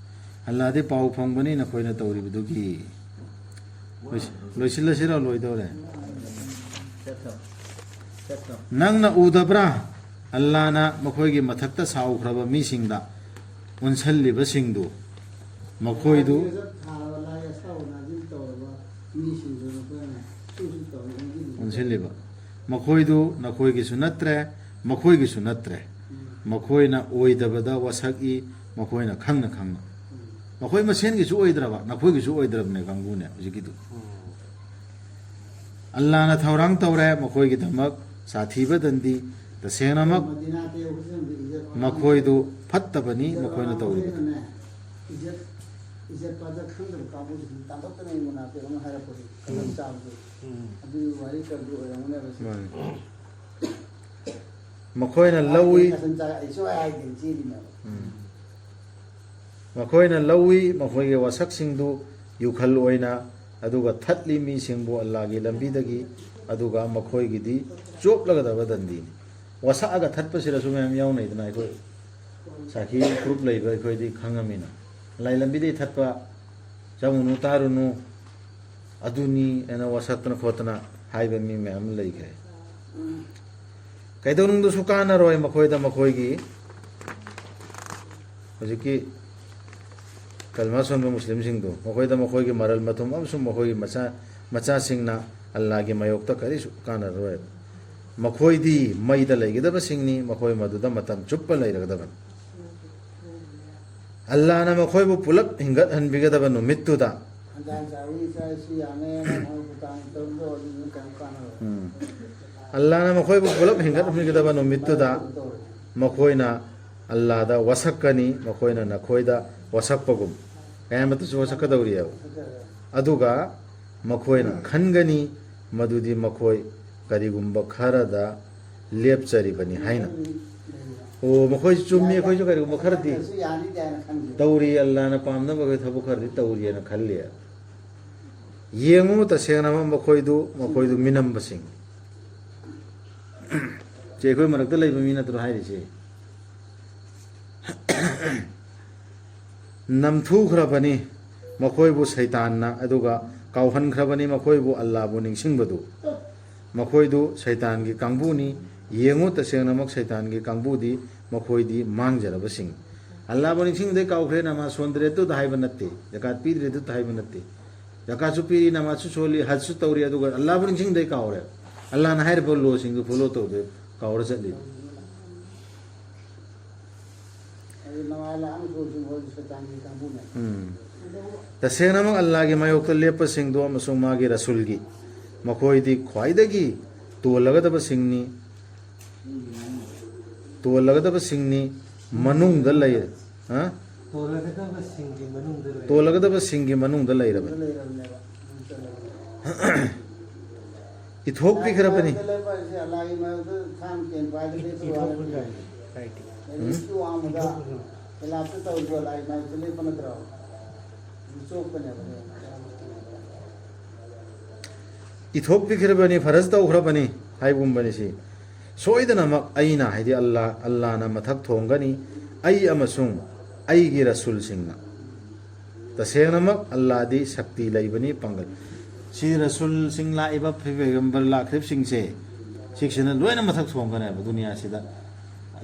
ꯑꯜꯂꯥꯗꯤ ꯄꯥꯎ ꯐꯪꯕꯅꯤ ꯅꯈꯣꯏꯅ ꯇꯧꯔꯤꯕꯗꯨꯒꯤ꯫ ꯂꯣꯏꯁꯤ-, ꯂꯣꯏꯁꯤꯜꯂꯁꯤꯔꯣ? ꯂꯣꯏꯗꯧꯔꯦ꯫ ꯅꯪꯅ ꯎꯗꯕ꯭ꯔꯥ? ꯑꯜꯂꯥꯅ ꯃꯈꯣꯏꯒꯤ ꯃꯊꯛꯇ ꯁꯥꯎꯈ꯭ꯔꯕ ꯃꯤꯁꯤꯡꯗ ꯑꯣꯟꯁꯜꯂꯤꯕꯁꯤꯡꯗꯨ꯫ ꯃꯈꯣꯏꯗꯨ ꯂꯥꯏ ꯑꯁꯥꯎ ꯅꯥꯖꯤꯜ ꯇꯧꯔꯕ ꯃꯤꯁꯤꯡꯗꯨ ꯅꯈꯣꯏꯅ ꯁꯨ ꯁꯨ ꯇꯧꯔꯤ ꯑꯣꯟꯁꯤꯜꯂꯤꯕ꯫ ꯃꯈꯣꯏꯗꯨ ꯅꯈꯣꯏꯒꯤꯁꯨ ꯅꯠꯇ꯭ꯔꯦ, ꯃꯈꯣꯏꯒꯤꯁꯨ ꯅꯠꯇ꯭ꯔꯦ꯫ ꯎꯝ꯫ ꯃꯈꯣꯏꯅ ꯑꯣꯏꯗꯕꯗ ꯋꯥꯁꯛꯏ, ꯃꯈꯣꯏꯅ ꯈꯪꯅ ꯈꯪꯅ꯫ ꯎꯝ꯫ ꯃꯈꯣꯏ ꯃꯁꯦꯟꯒꯤꯁꯨ ꯑꯣꯏꯗ꯭ꯔꯕ, ꯅꯈꯣꯏꯒꯤꯁꯨ ꯑꯣꯏꯗ꯭ꯔꯕꯅꯦ ꯀꯥꯡꯕꯨꯅꯦ ꯍꯧꯖꯤꯛꯀꯤꯗꯨ꯫ ꯎꯝ꯫ ꯑꯜꯂꯥꯅ ꯊꯧꯔꯥꯡ ꯇꯧꯔꯦ ꯃꯈꯣꯏꯒꯤꯗꯃꯛ ꯁꯥꯊꯤꯕ ꯗꯟꯗꯤ꯫ ꯇꯁꯦꯡꯅꯃꯛ ꯃꯈꯣꯏꯗꯨ ꯐꯠꯇꯕꯅꯤ ꯃꯈꯣꯏꯅ ꯇꯧꯔꯤꯕꯗꯨ꯫ ꯏꯖꯠ, ꯏꯖꯠ ꯄꯥꯖꯠ ꯈꯪꯗꯕ ꯀꯥꯡꯕꯨꯁꯤꯡ ꯇꯥꯟꯊꯣꯛꯇꯅ ꯑꯩ ꯃꯨꯅꯥꯐꯤꯛ ꯑꯃ ꯍꯥꯏꯔꯛꯄꯗꯣ, ꯀꯂꯝ ꯎꯝ꯫ ꯆꯥꯕꯗꯣ꯫ ꯎꯝ꯫ ꯑꯗꯨꯒꯤ ꯋꯥꯔꯤ ꯀꯔꯤꯗꯨ ꯑꯣꯏꯔꯝꯒꯅꯦꯕ ꯁꯤ꯫ ꯃꯥꯅꯤ꯫ ꯃꯈꯣꯏꯅ ꯂꯧꯏ꯫ ꯀꯁꯝ ꯆꯥ-, ꯑꯩ ꯁꯨꯡꯍꯥꯏ ꯍꯥꯏꯗꯦꯅ ꯆꯦꯜꯂꯤꯅꯦꯕ꯫ ꯎꯝ꯫ ꯃꯈꯣꯏꯅ ꯂꯧꯏ ꯃꯈꯣꯏꯒꯤ ꯋꯥꯁꯛꯁꯤꯡꯗꯨ ꯌꯨꯈꯜ ꯑꯣꯏꯅ, ꯑꯗꯨꯒ ꯊꯠꯂꯤ ꯃꯤꯁꯤꯡꯕꯨ ꯑꯜꯂꯥꯒꯤ ꯂꯝꯕꯤꯗꯒꯤ, ꯑꯗꯨꯒ ꯃꯈꯣꯏꯒꯤꯗꯤ ꯆꯣꯞꯂꯒꯗꯕ ꯗꯟꯗꯤꯅꯤ꯫ ꯋꯥꯁꯛꯑꯒ ꯊꯠꯄꯁꯤꯗꯁꯨ ꯃꯌꯥꯝ ꯌꯥꯎꯅꯩꯗꯅ, ꯑꯩꯈꯣꯏ ꯁꯥꯈꯤ ꯄ꯭ꯔꯨꯞ ꯂꯩꯕ ꯑꯩꯈꯣꯏꯗꯤ ꯈꯪꯉꯝꯃꯤꯅ꯫ ꯑꯜꯂꯥꯏ ꯂꯝꯕꯤꯗꯒꯤ ꯊꯠꯄ, "ꯆꯪꯉꯨꯅꯨ, ꯇꯥꯔꯨꯅꯨ, ꯑꯗꯨꯅꯤ" ꯍꯥꯏꯅ ꯋꯥꯁꯛꯇꯅ ꯈꯣꯠꯇꯅ ꯍꯥꯏꯕ ꯃꯤ ꯃꯌꯥꯝ ꯑꯃ ꯂꯩꯈ꯭ꯔꯦ꯫ ꯀꯩꯗꯧꯅꯨꯡꯗꯁꯨ ꯀꯥꯟꯅꯔꯣꯏ ꯃꯈꯣꯏꯗ ꯃꯈꯣꯏꯒꯤ, ꯍꯧꯖꯤꯛꯀꯤ ꯀꯜꯃꯥ ꯁꯣꯟꯕ ꯃꯨꯁꯂꯤꯝꯁꯤꯡꯗꯨ, ꯃꯈꯣꯏꯗ ꯃꯈꯣꯏꯒꯤ ꯃꯔꯜ ꯃꯊꯨꯝ ꯑꯃꯁꯨꯡ ꯃꯈꯣꯏꯒꯤ ꯃꯆꯥ, ꯃꯆꯥꯁꯤꯡꯅ ꯑꯜꯂꯥꯒꯤ ꯃꯥꯌꯣꯛꯇ ꯀꯔꯤꯁꯨ ꯀꯥꯟꯅꯔꯣꯏ꯫ ꯃꯈꯣꯏꯗꯤ ꯃꯩꯗ ꯂꯩꯒꯗꯕꯁꯤꯡꯅꯤ, ꯃꯈꯣꯏ ꯃꯗꯨꯗ ꯃꯇꯝ ꯆꯨꯞꯄ ꯂꯩꯔꯒꯗꯕꯅꯤ꯫ ꯑꯜꯂꯥꯅ ꯃꯈꯣꯏꯕꯨ ꯄꯨꯂꯞ ꯍꯤꯡꯒꯠꯍꯟꯕꯤꯒꯗꯕ ꯅꯨꯃꯤꯠꯇꯨꯗ, ꯎꯝ꯫ ꯑꯜꯂꯥꯅ ꯃꯈꯣꯏꯕꯨ ꯄꯨꯂꯞ ꯍꯤꯡꯒꯠꯍꯟꯕꯤꯒꯗꯕ ꯅꯨꯃꯤꯠꯇꯨꯗ ꯃꯈꯣꯏꯅ ꯑꯜꯂꯥꯗ ꯋꯥꯁꯛꯀꯅꯤ, ꯃꯈꯣꯏꯅ ꯅꯈꯣꯏꯗ ꯋꯥꯁꯛꯄꯒꯨꯝ꯫ ꯀꯌꯥꯃꯠꯇꯁꯨ ꯋꯥꯁꯛꯀꯗꯧꯔꯤꯑꯕ꯫ ꯑꯗꯨꯒ ꯃꯈꯣꯏꯅ ꯈꯟꯒꯅꯤ ꯃꯗꯨꯗꯤ ꯃꯈꯣꯏ ꯀꯔꯤꯒꯨꯝꯕ ꯈꯔꯗ ꯂꯦꯞꯆꯔꯤꯕꯅꯤ ꯍꯥꯏꯅ꯫ ꯑꯣ, ꯃꯈꯣꯏꯁꯨ ꯆꯨꯝꯃꯤ, ꯑꯩꯈꯣꯏꯁꯨ ꯀꯔꯤꯒꯨꯝꯕ ꯈꯔꯗꯤ ꯇꯧꯔꯤ, ꯑꯜꯂꯥꯅ ꯄꯥꯝꯅꯕ ꯊꯕꯛ ꯈꯔꯗꯤ ꯇꯧꯔꯤꯑꯅ ꯈꯜꯂꯤ꯫ ꯌꯦꯡꯉꯨ, ꯇꯁꯦꯡꯅꯃꯛ ꯃꯈꯣꯏꯗꯨ, ꯃꯈꯣꯏꯗꯨ ꯃꯤꯅꯝꯕꯁꯤꯡ꯫ ꯆꯦ, ꯑꯩꯈꯣꯏ ꯃꯔꯛꯇ ꯂꯩꯕ ꯃꯤ ꯅꯠꯇ꯭ꯔꯣ ꯍꯥꯏꯔꯤꯁꯦ? ꯅꯝꯊꯨꯈ꯭ꯔꯕꯅꯤ ꯃꯈꯣꯏꯕꯨ ꯁꯩꯇꯥꯟꯅ, ꯑꯗꯨꯒ ꯀꯥꯎꯍꯟꯈ꯭ꯔꯕꯅꯤ ꯃꯈꯣꯏꯕꯨ ꯑꯜꯂꯥꯕꯨ ꯅꯤꯡꯁꯤꯡꯕꯗꯨ꯫ ꯃꯈꯣꯏꯗꯨ ꯁꯩꯇꯥꯟꯒꯤ ꯀꯥꯡꯕꯨꯅꯤ꯫ ꯌꯦꯡꯉꯨ, ꯇꯁꯦꯡꯅꯃꯛ ꯁꯩꯇꯥꯟꯒꯤ ꯀꯥꯡꯕꯨꯗꯤ ꯃꯈꯣꯏꯗꯤ ꯃꯥꯡꯖꯔꯕꯁꯤꯡ꯫ ꯑꯜꯂꯥꯕꯨ ꯅꯤꯡꯁꯤꯡꯕꯗꯩ ꯀꯥꯎꯈ꯭ꯔꯦ, ꯅꯃꯥꯖ ꯁꯣꯟꯗ꯭ꯔꯦ ꯑꯗꯨꯗ ꯍꯥꯏꯕ ꯅꯠꯇꯦ, ꯖꯀꯥꯠ ꯄꯤꯗ꯭ꯔꯦ ꯑꯗꯨꯗ ꯍꯥꯏꯕ ꯅꯠꯇꯦ꯫ ꯖꯀꯥꯠꯁꯨ ꯄꯤꯔꯤ, ꯅꯃꯥꯖꯁꯨ ꯁꯣꯜꯂꯤ, ꯍꯖꯁꯨ ꯇꯧꯔꯤ, ꯑꯗꯨꯒ ꯑꯜꯂꯥꯕꯨ ꯅꯤꯡꯁꯤꯡꯗꯩ ꯀꯥꯎꯔꯦ꯫ ꯑꯜꯂꯥꯅ ꯍꯥꯏꯔꯤꯕ ꯂꯣꯁꯤꯡꯗꯨ ꯐꯣꯂꯣ ꯇꯧꯗꯦ, ꯀꯥꯎꯔ ꯆꯠꯂꯤ꯫ ꯑꯗꯨ ꯅꯃꯥꯖ ꯂꯥꯛꯑꯝ ꯁꯣꯜꯁꯤꯡ ꯍꯣꯏ ꯁꯩꯇꯥꯟꯒꯤ ꯀꯥꯡꯕꯨꯅꯦ꯫ ꯎꯝ꯫ ꯇꯁꯦꯡꯅꯃꯛ ꯑꯜꯂꯥꯒꯤ ꯃꯥꯌꯣꯛꯇ ꯂꯦꯞꯄꯁꯤꯡꯗꯣ ꯑꯃꯁꯨꯡ ꯃꯥꯒꯤ ꯔꯁꯨꯜꯒꯤ, ꯃꯈꯣꯏꯗꯤ ꯈ꯭ꯋꯥꯏꯗꯒꯤ ꯇꯣꯜꯂꯒꯗꯕꯁꯤꯡꯅꯤ, ꯇꯣꯜꯂꯒꯗꯕꯁꯤꯡꯅꯤ ꯃꯅꯨꯡꯗ ꯂꯩ-, ꯍꯥ? ꯇꯣꯜꯂꯒꯗꯕꯁꯤꯡꯒꯤ ꯃꯅꯨꯡꯗ ꯂꯩ-, ꯇꯣꯜꯂꯒꯗꯕꯁꯤꯡꯒꯤ ꯃꯅꯨꯡꯗ ꯂꯩꯔꯕꯅꯤ꯫ ꯂꯩꯔꯕꯅꯦꯕ꯫ ꯏꯊꯣꯛꯄꯤꯈ꯭ꯔꯕꯅꯤ꯫ ꯂꯥꯏ ꯃꯥꯌꯣꯛꯇ ꯂꯦꯞꯄ ꯍꯥꯏꯁꯦ ꯂꯥꯏ ꯃꯥꯌꯣꯛꯇ ꯊꯥꯡ ꯇꯦꯟ ꯄꯥꯏꯔꯒ ꯂꯦꯞꯄ ꯋꯥ ꯅꯠꯇꯦ꯫ ꯏꯊꯣꯛꯄꯤꯈ꯭ꯔꯕꯅꯤ꯫ ꯂꯥꯏꯔꯤꯛꯀꯤ ꯋꯥꯡꯃꯗ ꯏꯊꯣꯛꯄꯤꯈ꯭ꯔꯕꯅꯤ꯫ ꯀꯩꯂꯥꯞꯇ ꯇꯧꯔꯤꯕ ꯂꯥꯏ ꯃꯥꯌꯣꯛꯇ ꯂꯦꯞꯄ ꯅꯠꯇ꯭ꯔꯣ? ꯏꯆꯣꯞꯄꯅꯦꯕ꯫ ꯏꯊꯣꯛꯄꯤꯈ꯭ꯔꯕꯅꯤ, ꯐꯔꯖ ꯇꯧꯈ꯭ꯔꯕꯅꯤ ꯍꯥꯏꯕꯒꯨꯝꯕꯅꯤ ꯁꯤ꯫ ꯁꯣꯏꯗꯅꯃꯛ ꯑꯩꯅ, ꯍꯥꯏꯗꯤ ꯑꯜꯂꯥ, ꯑꯜꯂꯥꯅ ꯃꯊꯛ ꯊꯣꯡꯒꯅꯤ, ꯑꯩ ꯑꯃꯁꯨꯡ ꯑꯩꯒꯤ ꯔꯁꯨꯜꯁꯤꯡꯅ꯫ ꯇꯁꯦꯡꯅꯃꯛ ꯑꯜꯂꯥꯗꯤ ꯁꯛꯇꯤ ꯂꯩꯕꯅꯤ, ꯄꯥꯡꯒꯜ꯫ ꯁꯤ ꯔꯁꯨꯜꯁꯤꯡ ꯂꯥꯛꯏꯕ, ꯄꯩꯒꯝꯕꯔ ꯂꯥꯛꯈ꯭ꯔꯤꯕꯁꯤꯡꯁꯦ, ꯁꯤꯛꯁꯤꯅ ꯂꯣꯏꯅ ꯃꯊꯛ ꯊꯣꯡꯒꯅꯦꯕ ꯗꯨꯅꯤꯌꯥꯁꯤꯗ꯫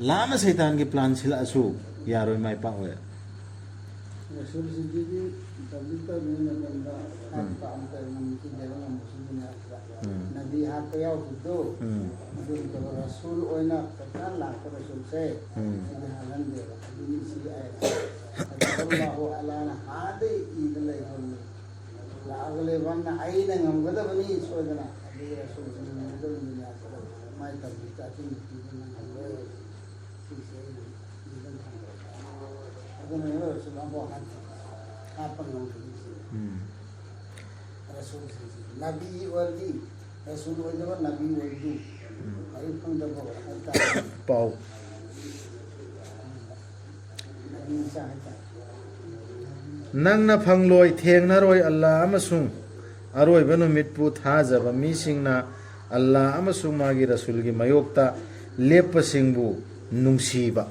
ꯂꯥꯝꯅ ꯁꯩꯇꯥꯟꯒꯤ ꯄ꯭ꯂꯥꯟ ꯁꯤꯜꯂꯛꯑꯁꯨ ꯌꯥꯔꯣꯏ ꯃꯥꯏ ꯄꯥꯛꯑꯣꯏ꯫ ꯔꯁꯨꯜꯁꯤꯡꯁꯤꯗꯤ ꯇꯕ꯭ꯂꯤꯛ ꯇꯧꯔꯤꯉꯩ ꯃꯇꯝꯗ ꯍꯥꯠꯄ ꯑꯃꯇ ꯉꯝꯈꯤꯗꯦꯕ, ꯉꯝꯕꯁꯨ ꯗꯨꯅꯤꯌꯥꯁꯤꯗ꯫ ꯎꯝ꯫ ꯅꯕꯤ ꯍꯥꯠꯄ ꯌꯥꯎꯈꯤꯕꯗꯣ, ꯎꯝ꯫ ꯑꯗꯨ ꯅꯠꯇꯕ ꯔꯁꯨꯜ ꯑꯣꯏꯅ ꯐꯖꯅ ꯂꯥꯛꯄ ꯔꯁꯨꯜꯁꯦ ꯎꯝ꯫ ꯁꯤꯗꯤ ꯍꯥꯠꯍꯟꯗꯦꯕ꯫ ꯑꯗꯨꯅꯤ ꯁꯤ ꯑꯥꯌꯠꯁꯦ꯫ ꯀꯇꯕꯜꯂꯥꯍꯨ ꯑꯂꯥꯅ ꯍꯥꯟꯅꯗꯩ ꯏꯗ ꯂꯩꯕꯅꯤ꯫ ꯂꯥꯛꯑꯒ ꯂꯩꯕ ꯑꯃꯅ ꯑꯩꯅ ꯉꯝꯒꯗꯕꯅꯤ ꯁꯣꯏꯗꯅ꯫ ꯑꯗꯨꯒꯤ ꯔꯁꯨꯜꯁꯤꯡ ꯉꯝꯒꯗꯕꯅꯤ ꯗꯨꯅꯤꯌꯥꯁꯤꯗ꯫ ꯃꯥꯏ ꯇꯕ꯭ꯂꯤꯛꯇ ꯑꯊꯤꯡꯕ ꯄꯤꯕ ꯅꯪꯍꯜꯂꯣꯏ꯫ ꯁꯤꯁꯦ ꯑꯩꯅ ꯏꯗ ꯊꯝꯕ꯫ ꯑꯗꯨꯅ ꯔꯁꯨꯜ ꯑꯃꯐꯥꯎ ꯍꯥꯠꯇꯦ꯫ ꯍꯥꯠꯄ ꯉꯝꯗ꯭ꯔꯤꯁꯦ꯫ ꯎꯝ꯫ ꯔꯁꯨꯜꯁꯤꯡꯁꯤ ꯅꯕꯤ ꯑꯣꯏꯔꯗꯤ ꯔꯁꯨꯜ ꯑꯣꯏꯗꯕ ꯅꯕꯤ ꯑꯣꯏꯔꯗꯤ ꯃꯔꯤ ꯐꯪꯗꯕ ꯍꯥꯏꯇꯥꯔꯦ꯫ ꯄꯥꯎ꯫ ꯅꯕꯤ ꯃꯆꯥ ꯍꯥꯏꯇꯥꯔꯦ꯫ ꯅꯪꯅ ꯐꯪꯂꯣꯏ, ꯊꯦꯡꯅꯔꯣꯏ꯫ ꯑꯜꯂꯥꯍ ꯑꯃꯁꯨꯡ ꯑꯔꯣꯏꯕ ꯅꯨꯃꯤꯠꯄꯨ ꯊꯥꯖꯕ ꯃꯤꯁꯤꯡꯅ ꯑꯜꯂꯥꯍ ꯑꯃꯁꯨꯡ ꯃꯥꯒꯤ ꯔꯁꯨꯜꯒꯤ ꯃꯥꯌꯣꯛꯇ ꯂꯦꯞꯄꯁꯤꯡꯕꯨ ꯅꯨꯡꯁꯤꯕ꯫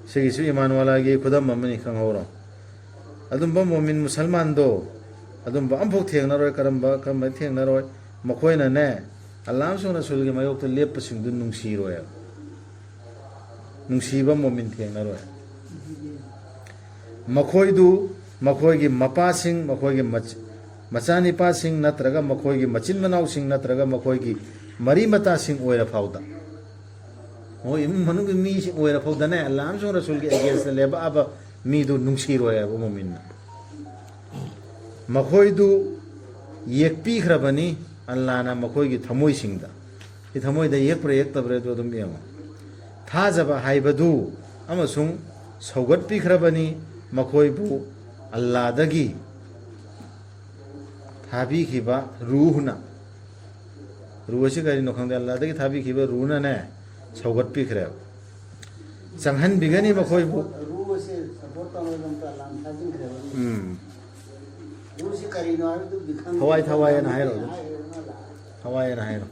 ꯁꯤꯒꯤꯁꯨ ꯏꯃꯥꯟꯋꯥꯂꯥꯒꯤ ꯈꯨꯗꯝ ꯑꯃꯅꯤ, ꯈꯪꯍꯧꯔꯣ꯫ ꯑꯗꯨꯝꯕ ꯃꯣꯃꯤꯟ ꯃꯨꯁꯜꯃꯥꯟꯗꯣ ꯑꯗꯨꯝꯕ ꯑꯝꯐꯥꯎ ꯊꯦꯡꯅꯔꯣꯏ꯫ ꯀꯔꯝꯕ, ꯀꯔꯝꯕ ꯊꯦꯡꯅꯔꯣꯏ? ꯃꯈꯣꯏꯅꯅꯦ, ꯑꯜꯂꯥꯍ ꯑꯃꯁꯨꯡ ꯔꯁꯨꯜꯒꯤ ꯃꯥꯌꯣꯛꯇ ꯂꯦꯞꯄꯁꯤꯡꯗꯨ ꯅꯨꯡꯁꯤꯔꯣꯏꯕ꯫ ꯅꯨꯡꯁꯤꯕ ꯃꯣꯃꯤꯟ ꯊꯦꯡꯅꯔꯣꯏ꯫ ꯃꯈꯣꯏꯗꯨ ꯃꯈꯣꯏꯒꯤ ꯃꯄꯥꯁꯤꯡ, ꯃꯈꯣꯏꯒꯤ ꯃꯆ-, ꯃꯆꯥꯅꯤꯄꯥꯁꯤꯡ ꯅꯠꯇ꯭ꯔꯒ ꯃꯈꯣꯏꯒꯤ ꯃꯆꯤꯟ ꯃꯅꯥꯎꯁꯤꯡ ꯅꯠꯇ꯭ꯔꯒ ꯃꯈꯣꯏꯒꯤ ꯃꯔꯤ ꯃꯇꯥꯁꯤꯡ ꯑꯣꯏꯔ ꯐꯥꯎꯗ, ꯃꯈꯣꯏ ꯏꯃꯨꯡ ꯃꯅꯨꯡꯒꯤ ꯃꯤꯁꯤꯡ ꯑꯣꯏꯔ ꯐꯥꯎꯗꯅꯦ, ꯑꯜꯂꯥꯍ ꯑꯃꯁꯨꯡ ꯔꯁꯨꯜꯒꯤ ꯑꯦꯒꯦꯟꯁꯇ ꯂꯦꯞꯄꯛꯑꯕ ꯃꯤꯗꯨ ꯅꯨꯡꯁꯤꯔꯣꯏ ꯍꯥꯏꯕ ꯃꯣꯃꯤꯟꯅ꯫ ꯃꯈꯣꯏꯗꯨ ꯌꯦꯛꯄꯤꯈ꯭ꯔꯕꯅꯤ ꯑꯜꯂꯥꯍꯅ ꯃꯈꯣꯏꯒꯤ ꯊꯃꯣꯏꯁꯤꯡꯗ꯫ ꯁꯤ ꯊꯃꯣꯏꯗ ꯌꯦꯛꯄ꯭ꯔꯥ ꯌꯦꯛꯇꯕ꯭ꯔꯥ ꯑꯗꯨ ꯑꯗꯨꯝ ꯌꯦꯡꯉꯣ꯫ ꯊꯥꯖꯕ ꯍꯥꯏꯕꯗꯨ ꯑꯃꯁꯨꯡ ꯁꯧꯒꯠꯄꯤꯈ꯭ꯔꯕꯅꯤ ꯃꯈꯣꯏꯕꯨ ꯑꯜꯂꯥꯍꯗꯒꯤ ꯊꯥꯕꯤꯈꯤꯕ ꯔꯨꯍꯅ꯫ ꯔꯨ ꯑꯁꯤ ꯀꯔꯤꯅꯣ ꯈꯪꯗꯦ, ꯑꯜꯂꯥꯍꯗꯒꯤ ꯊꯥꯕꯤꯈꯤꯕ ꯔꯨꯅꯅꯦ ꯁꯧꯒꯠꯄꯤꯈ꯭ꯔꯦꯕ꯫ ꯆꯪꯍꯟꯕꯤꯒꯅꯤ ꯃꯈꯣꯏꯕꯨ꯫ ꯔꯨ ꯑꯁꯦ ꯁꯞꯄꯣꯔꯠ ꯇꯧꯔꯒ ꯑꯝꯇ ꯂꯥꯟ ꯊꯥꯖꯤꯟꯈ꯭ꯔꯦꯕ꯫ ꯎꯝ꯫ ꯔꯨꯁꯤ ꯀꯔꯤꯅꯣ ꯍꯥꯏꯕꯗꯨꯗꯤ ꯈꯪꯗꯦ꯫ ꯊꯋꯥꯏ, ꯊꯋꯥꯏ ꯍꯥꯏꯅ ꯍꯥꯏꯔꯣ꯫ ꯍꯥꯏꯔꯣ, ꯍꯥꯏꯔꯣ꯫ ꯊꯋꯥꯏ ꯍꯥꯏꯅ ꯍꯥꯏꯔꯣ꯫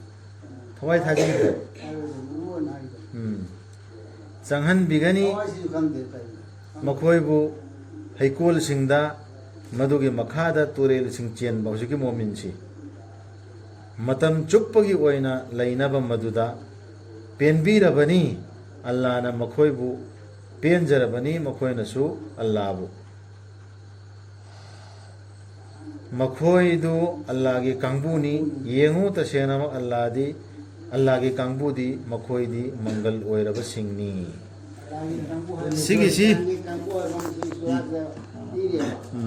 ꯊꯋꯥꯏ ꯊꯥꯖꯤꯟꯈ꯭ꯔꯦ꯫ ꯍꯥꯏꯔꯣ, ꯔꯨ ꯑꯅ ꯍꯥꯏꯗꯣ꯫ ꯎꯝ꯫ ꯆꯪꯍꯟꯕꯤꯒꯅꯤ ꯊꯋꯥꯏꯁꯤꯁꯨ ꯈꯪꯗꯦ ꯀꯔꯤꯅꯣ꯫ ꯃꯈꯣꯏꯕꯨ ꯍꯩꯀꯣꯜꯁꯤꯡꯗ, ꯃꯗꯨꯒꯤ ꯃꯈꯥꯗ ꯇꯨꯔꯦꯜꯁꯤꯡ ꯆꯦꯟꯕ, ꯍꯧꯖꯤꯛꯀꯤ ꯃꯣꯃꯤꯟꯁꯤ꯫ ꯃꯇꯝ ꯆꯨꯞꯄꯒꯤ ꯑꯣꯏꯅ ꯂꯩꯅꯕ ꯃꯗꯨꯗ ꯄꯦꯟꯕꯤꯔꯕꯅꯤ꯫ ꯑꯜꯂꯥꯅ ꯃꯈꯣꯏꯕꯨ ꯄꯦꯟꯖꯔꯕꯅꯤ, ꯃꯈꯣꯏꯅꯁꯨ ꯑꯜꯂꯥꯕꯨ꯫ ꯃꯈꯣꯏꯗꯨ ꯑꯜꯂꯥꯒꯤ ꯀꯥꯡꯕꯨꯅꯤ꯫ ꯌꯦꯡꯉꯨ, ꯇꯁꯦꯡꯅꯃꯛ ꯑꯜꯂꯥꯗꯤ, ꯑꯜꯂꯥꯒꯤ ꯀꯥꯡꯕꯨꯗꯤ ꯃꯈꯣꯏꯗꯤ ꯃꯪꯒꯜ ꯑꯣꯏꯔꯕꯁꯤꯡꯅꯤ꯫ ꯁꯤꯒꯤꯁꯤ